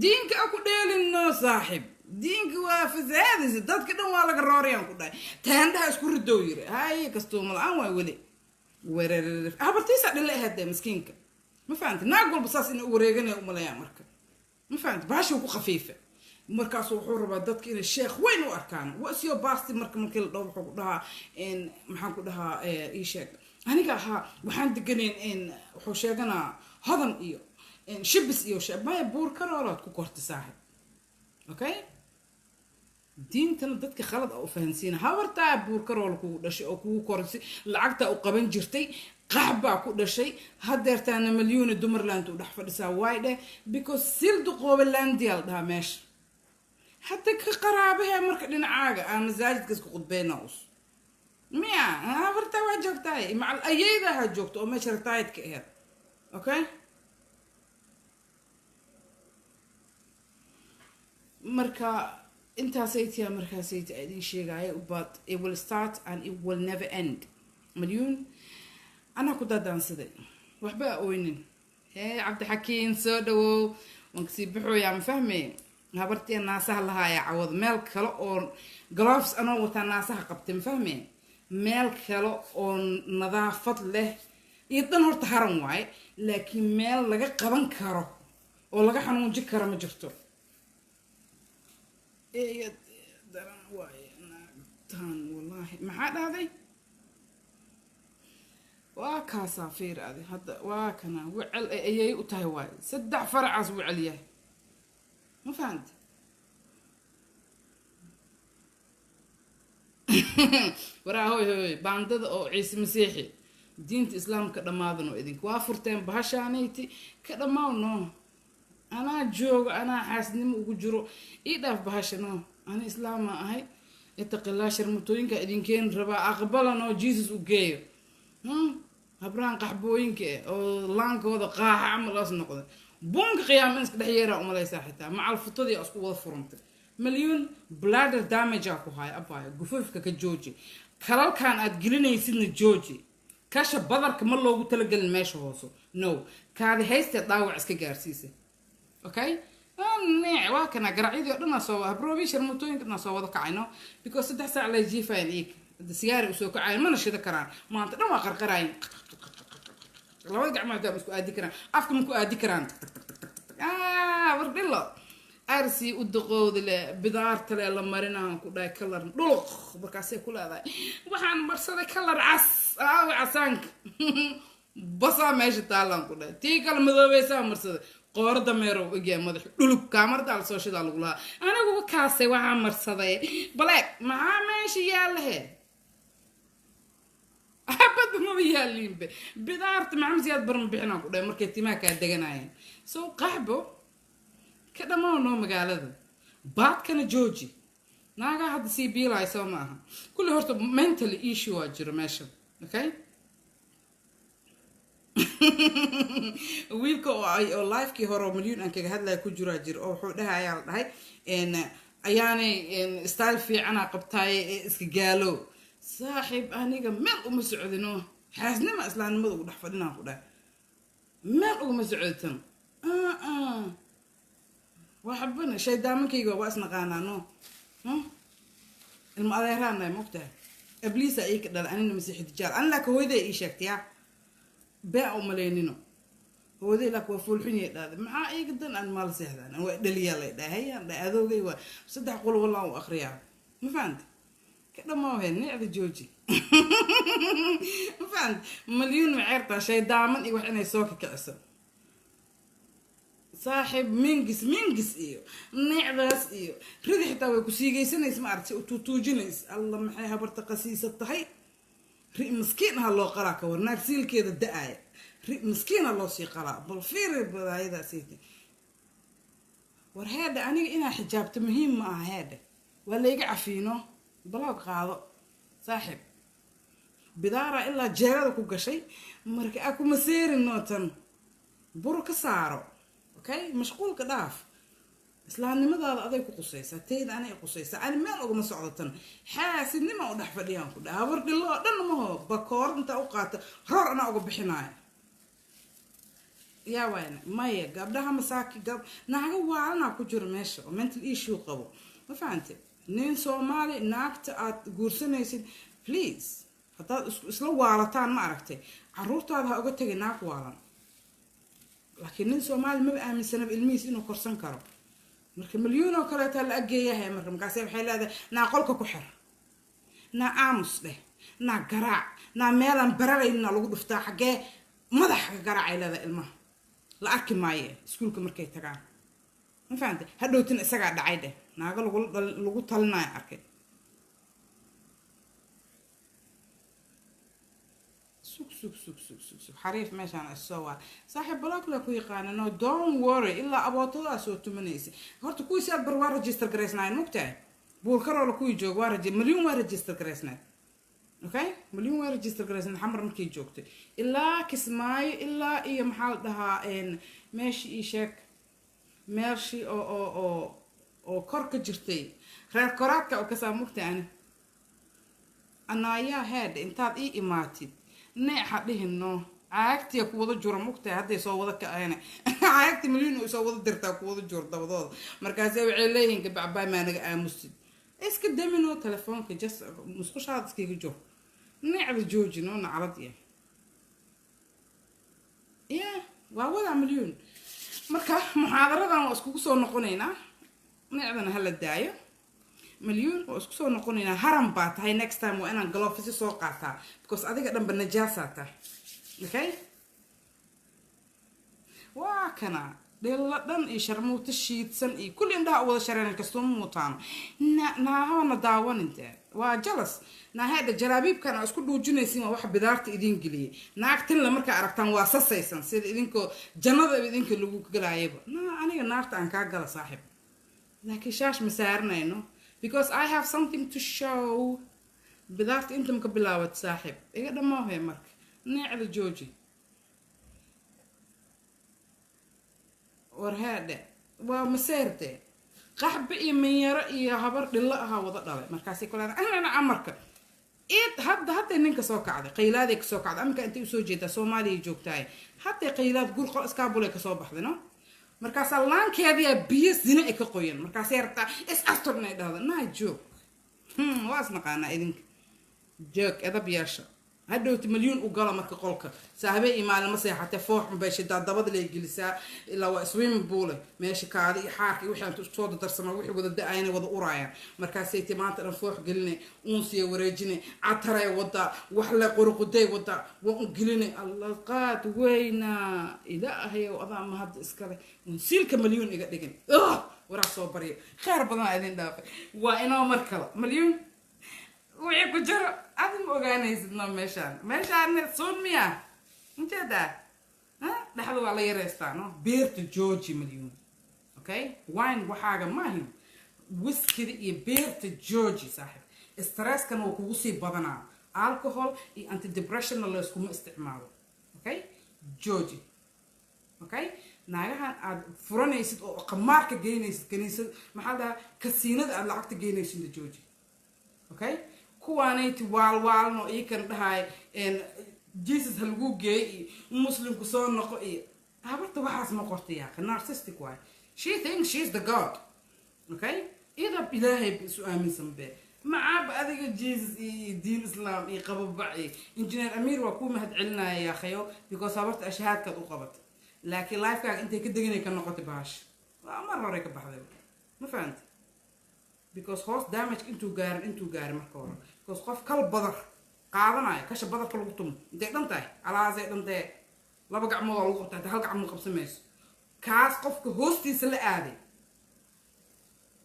Diinka a ku dheelino, saaxib, diinka waa fasaadaysa, dadka dhan waa laga roorayaan ku dhahay. Taandhaha isku ridow yiri, haye, kastuuma la-aan waay weli wererer. Habartiisa dhile aheyd dee miskiinka, ma fahamti? Naag walba saas ina u wareeganaya umalayaan marka, ma fahamti? Baashuu ku khafiifa markaasu wuxuu rabaa dadka inay sheekh weyn u arkaan. Wasiyo baasti marka markii la dhaho wuxuu ku dhahaa, maxaan ku dhahaa, ii sheeg, aniga ahaa waxaan deganayn, wuxuu sheeganaa Hodan iyo Shibis iyo maya, Buur Karoolood ku kortay, saaxib. Okay, Diintana dadka khalad a u fahansiina. Habartaa buurkarool kugu dhashay oo kugu korisay, lacagtaa u qaban jirtay, qax baa ku dhashay. Hadeertaana Malyuuna dumarland u dhex fadhisaa. Waay dheh, because silduqoobalandia la dhahaa meesha hadda ka qaraabahee. Marka dhinacaaga aan masaajidka isku khudbeyna us miya, habartaa waa joogtahay, macal ayeydaha joogto oo meesha retired-ka aheyd. Okay, marka intaasaytiya markaasayta idin sheegaayo, but it will start and it will never end. Malyuun anaa ku daadaansaday, waxba a oynin. Hee Cabdixakiin, soo dhawow. Waan kasii baxooyaa, ma fahmay? Habartiya naasaha lahaaya cawad meel kale oo gloves anoo wataa naasaha qabtay, ma fahmay? Meel kale oo nadaafad leh iyo dhan horta haran waaye, laakiin meel laga qaban karo oo laga xanuunji karo ma jirto. Eeyad daran waaye naagtan, wallaahi. Maxaa dhahday? Waa kaasaa, fiir adi hadda, waa kana wecel ayay u tahay waaye, saddex faracaas wecel yahay, ma fahamti? Waraa hoy hoy, baandada oo Ciise Masiixi diinta Islaamka dhammaadano, idinka waa furteen bahashaanayti, ka dhammaaw. No, anaa joogo, anaa xaasnimo ugu jiro, ii dhaaf bahasha. No, ana islaama ahay, itaqilaa. Sharmutooyinka idinkeeni rabaa, aqbalanoo Jesus u geeyo habrahan qaxbooyinka eh oo laankooda qaaxa camal aas noqda, buunka qiyaama in iska dhex yeeraa umalaysaa. Xitaa macal futadii isku wada furantay. Malyuun bladder damage aa ku haya, abaayo. Gufafka ka jooji, kalalkan aad gelinaysidna jooji. Kasha badarka ma loogu talagelin meesha hooso. No, kaadi haystee dhaawac iska gaarsiisa. Okay, neec, waa kana garacyadii o dhan aa soo habroobi, sharmutooyinka dhan aa soo wada kacayno, because 3 saac lay jiifayan iig hadda sigaari usoo kacayan, mana shida karaan. Maanta dhan waa qarqarayin, labada gacmood xitaa ma isku aadi karaan, afka ma ku aadi karaan. Wardhilo arsi u daqoodi le, bidaarta le la marinaan ku dhahay kalar dhuluq. Markaasay ku leedahay waxaan marsaday kalar cas, aawi casaanka basaa meesha taalaan ku dhahay, tii kale madoobeysaa marsaday, qooro dameero egyaa, madax dhulub, kaamardaa lasoo shidaa lagu lahaa. Aniguba kaasay waxaa marsaday black, maxaa meesha yaalahe? Xabadba maba yaaliinbe. Bidaarta Maxamed Siyaad barma bixinaan ku dhahay markay timaha kaa deganayeen. So qaxbo ka dhamaaw noo magaalada, baadkana jooji. Naagaa hadda sii biilaay soo ma aha kulli. Horta mentally issue waa jiro meesha. Okay, wiilka oo ay oo livekii hore oo Milyuun aan kaga hadlaya ku jiraa jiro oo wuxuu dhahayaa, la dhahay ayaanay style fiicana qabtaaye ee iska gaalo. Saaxiib, aniga meel uma socdino, xaasnima islaamnimada ugu dhex fadhinaan ku dhahay, meel uguma socditan. Waxbana shaydaamankayga waa isnaqaanaa. No, ilma adeeraanahay, maogtahay? Abliisa ii ka dhala, anina Masiixi Dijaal ani, laakiin hooyaday ii sheegtay yaa bee u malaynino. Hooyaday laakiin waa foolxunyay dhahday, maxaa iiga dan? Aan maala seexdaan, waa dhaliyaa lay dhahay, hayaan dhahay, adoogay waa saddex qol wallaan u akriyaa, ma fahamti? Ka dhamaahe nicda jooji, ma fahamti? Malyuun maceertaa shaydaaman iyo wax inay soo kakiciso. Saaxiib, mingis mingis iyo neecdaas iyo ridi xitaa way ku siigaysanaysa, ma aragtay? U tuutuujinaysa. Alla, maxay habarta qasiisa tahay? Ri miskiin aha loo qalaa, ka war naag siilkeeda da-aaya, ri miskiina loo sii qalaa. Bal fiiri badaayadaasayta. War heedhe, aniga inaa xijaabto muhiim ma aha. Heedhe, waa layga cafiino, baloog qaado saaxiib. Bidaara ilaa jeerada ku gashay, marka a kuma seerin nootan buru ka saaro. Okay, mashquulka dhaaf, islaamnimadaada aday ku qusaysaa, tayda anay qusaysaa. Ani meel ugama socdotan, xaasidnima u dhex fadhiyaan ku dhaha. Habar dhilo oo dhan maho, bakoor intaa u qaata roor anaa uga bixinaayo. Yaa wayna maya, gabdhaha masaaki gab naaga waalanaa ku jiro meesha oo mental issue qabo, ma fahante? Nin Soomaali naagta aad guursanaysid, please, haddaad isla waalataan, ma aragtay, caruurtaada ha uga tegay naag waalan. Laakiin nin Soomaali maba aaminsanaba ilmihiis inuu korsan karo. Marka Milyuun oo kaleetaa la ageeyahay, marka markaase waxay leedahay naa qolka ku xir, naa aamus dheh, naa garaac, naa meelaan bararaynna lagu dhuftaa, xaggee madaxa ka garaacay leedahay. Ilmaha la arki maaye iskuulka markay tagaan, ma fahamte? Hadhowtina isagaa dhacay dheh. Naago lagu talinayo arkay. Sug, sug, sug, sug, sug, sug. Xariif meeshaan isoo waa saaxiib block la ku yaqaana. No, don't worry, ilaa abootadaa soo tumanaysa. Horta kuwii si aad bar waa register garaysnaayeen, mugtahay? Buulkaroola kuwii jooga waa Milyuun waa register garaysnayd. Okay, Milyuun waa register garaysnayd. Xamar markay joogtay ilaa Kismaayo ilaa iyo maxaa la dhahaa, meeshii ii sheeg, meeshii oo kor ka jirtay, reer koraadka oo kasaa, mugtay? Ani anaayaa head intaad ii imaatid neexa dhihino, caagtiya ku wada jura, mugtahay? Hadday soo wada kaceen caagti Milyuun oo soo wada dirtaa ku wada jur dabadooda. Markaase waxay leeyihiin, "Gabacbaay, maa naga aamusid?" Iska damino telefoonka, just musqushaada iskaga jur, neecda joojino, naclad ya ya waa wadaa Milyuun. Marka muxaadaradan waa iskugu soo noqonaynaa. Neecdana hala daayo. Milyuun waa isku soo noqonaynaa. Haram baa tahay. Next time waa inaan gloves soo qaataa, because adiga dhanba najaasaa tahay. Okay, waa kana dhilla dhan iyo sharmuuto shiidsan iyo kulli indhaha u wada shareen kastuuma muutaano naahana daawaninte. Waa jalas naaheedha jalaabiibkan aa isku dhuujinaysin, waa waxa bidaarta idin geliyay. Naagtinla markaa aragtaan waa sasaysan sida idinkoo jannada idinka lagu galaayaba. Na aniga naarta aan kaa gala, saaxib, laakiin shaash ma saaranayno because I have something to show. Bidaarta inta maka bilaawat, saaxib, iga dhamoohe. Marka neecda jooji. War heedhe, waa maseerte, qaxbe iyo minyaro iyo habar dhillo ahaa wada dhalay. Markaasay kuleeda anana amarka id hadda hadday ninka soo kacday, qaylaaday kasoo kacday. Aminka intay usoo jeedaa, Soomaaliya joogtaay. Hadday qaylaad gur qol iskaabulay kasoo baxday, no? Markaasaa laankeediyaa biyo zina ay ka qoyan. Markaasay rabtaa is astur inay dhahdo. Naa joog, waa is naqaanaa idinka. Joog, edab yeesha. Hadhowti Milyuun u galo marka qolka saahabee iyo maalin ma seexatee, foox unbay shidaa, dabada lay gelisaa, ilaa waa swimming pool meesha. Kaadi iyo xaarka iyo wixii intu isku soo dardarsama, wixii wada da-ayna wada uraayaan. Markaasay ti maanta dhan foox geline, uunsiya wareejine, cataray wadaa, wax la qurquday wadaa, waa un geline. Allah qaad weynaa, Ilaahayow adaa mahadda iskale unsiilka Milyuun iga dhigin. Waraa soo barya, khayr badan idin dhaafay. Waa inoo mar kale. Milyuun wixii ku jiro adi ma ogaanaysid. No, meeshaan suun miya ujeedaa dhexda waa la yareystaa. No, beerta jooji, Milyuun. Okay, wine waxaaga maahin, wiskida iyo beerta jooji, saaxib. Stresskan wuu kugu sii badanaa. Alcohol iyo antidepressionna layskuma isticmaalo. Okay, jooji. Okay, naagahan aad furanaysid oo qamaarka geynaysid, kaniisad maxaa dhahaa, kasiinada aad lacagta geynaysidna jooji. Okay, kuwaanayti waalwaalno iikan dhahay Jesus ha lagu geey iyo Muslimku soo noqo iyo habarta waxaas ma qorta yaaka. Narcissistic waay. She thinks she's the God. Okay, iyada Ilaahay isu aaminsan be macaaba adiga Jesus iyo diin Islaam iyo qababac iyo Engineer Amiir waa kuu mahad celinaya yaakhayo, because habarta ashahaadkaad u qabatay, laakiin lifekaaga intay ka deganay ka noqotay bahasha waa mar hore ka baxday. Ma fahamti? Because hoos damage intuu gaarin marka hore, because qof kal badar qaadanayo, kasha badarka lagu tumo intay dhan tahay, alaasay dhan tahay, laba gacmood oo lagu qabta hata hal gacmood qabsamayso. Kaas qofka hoostiisa la aaday,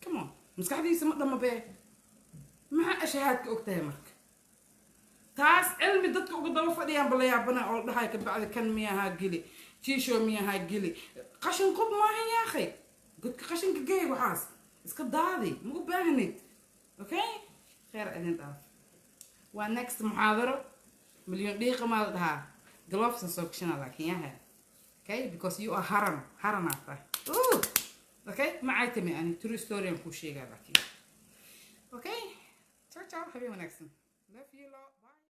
come on, maskaxdiisa ma dhama bee. Maxaa ashahaadka og tahay? Marka taas cilmi dadka uga daba fadhiyaan ba la yaabana oo la dhahay kabacdi kan miyahaa geli, jiisho miyahaa geli, qashin qob maahan yaakhay. Godka qashinka geey, waxaas iska daadi, ma u baahnid. Okay, kheer idin dhaaf. Waa next muxaadaro. Milyan dhiiqa maa la dhahaa, glovesan soo gashana laakiin yaha. Okay, because you are haram, haranaa tahay. Okay, macay timi ani true story aan kuu sheegaa laakiin. Okay, ciao ciao, habeen wanaagsan. Love you lot. Bye.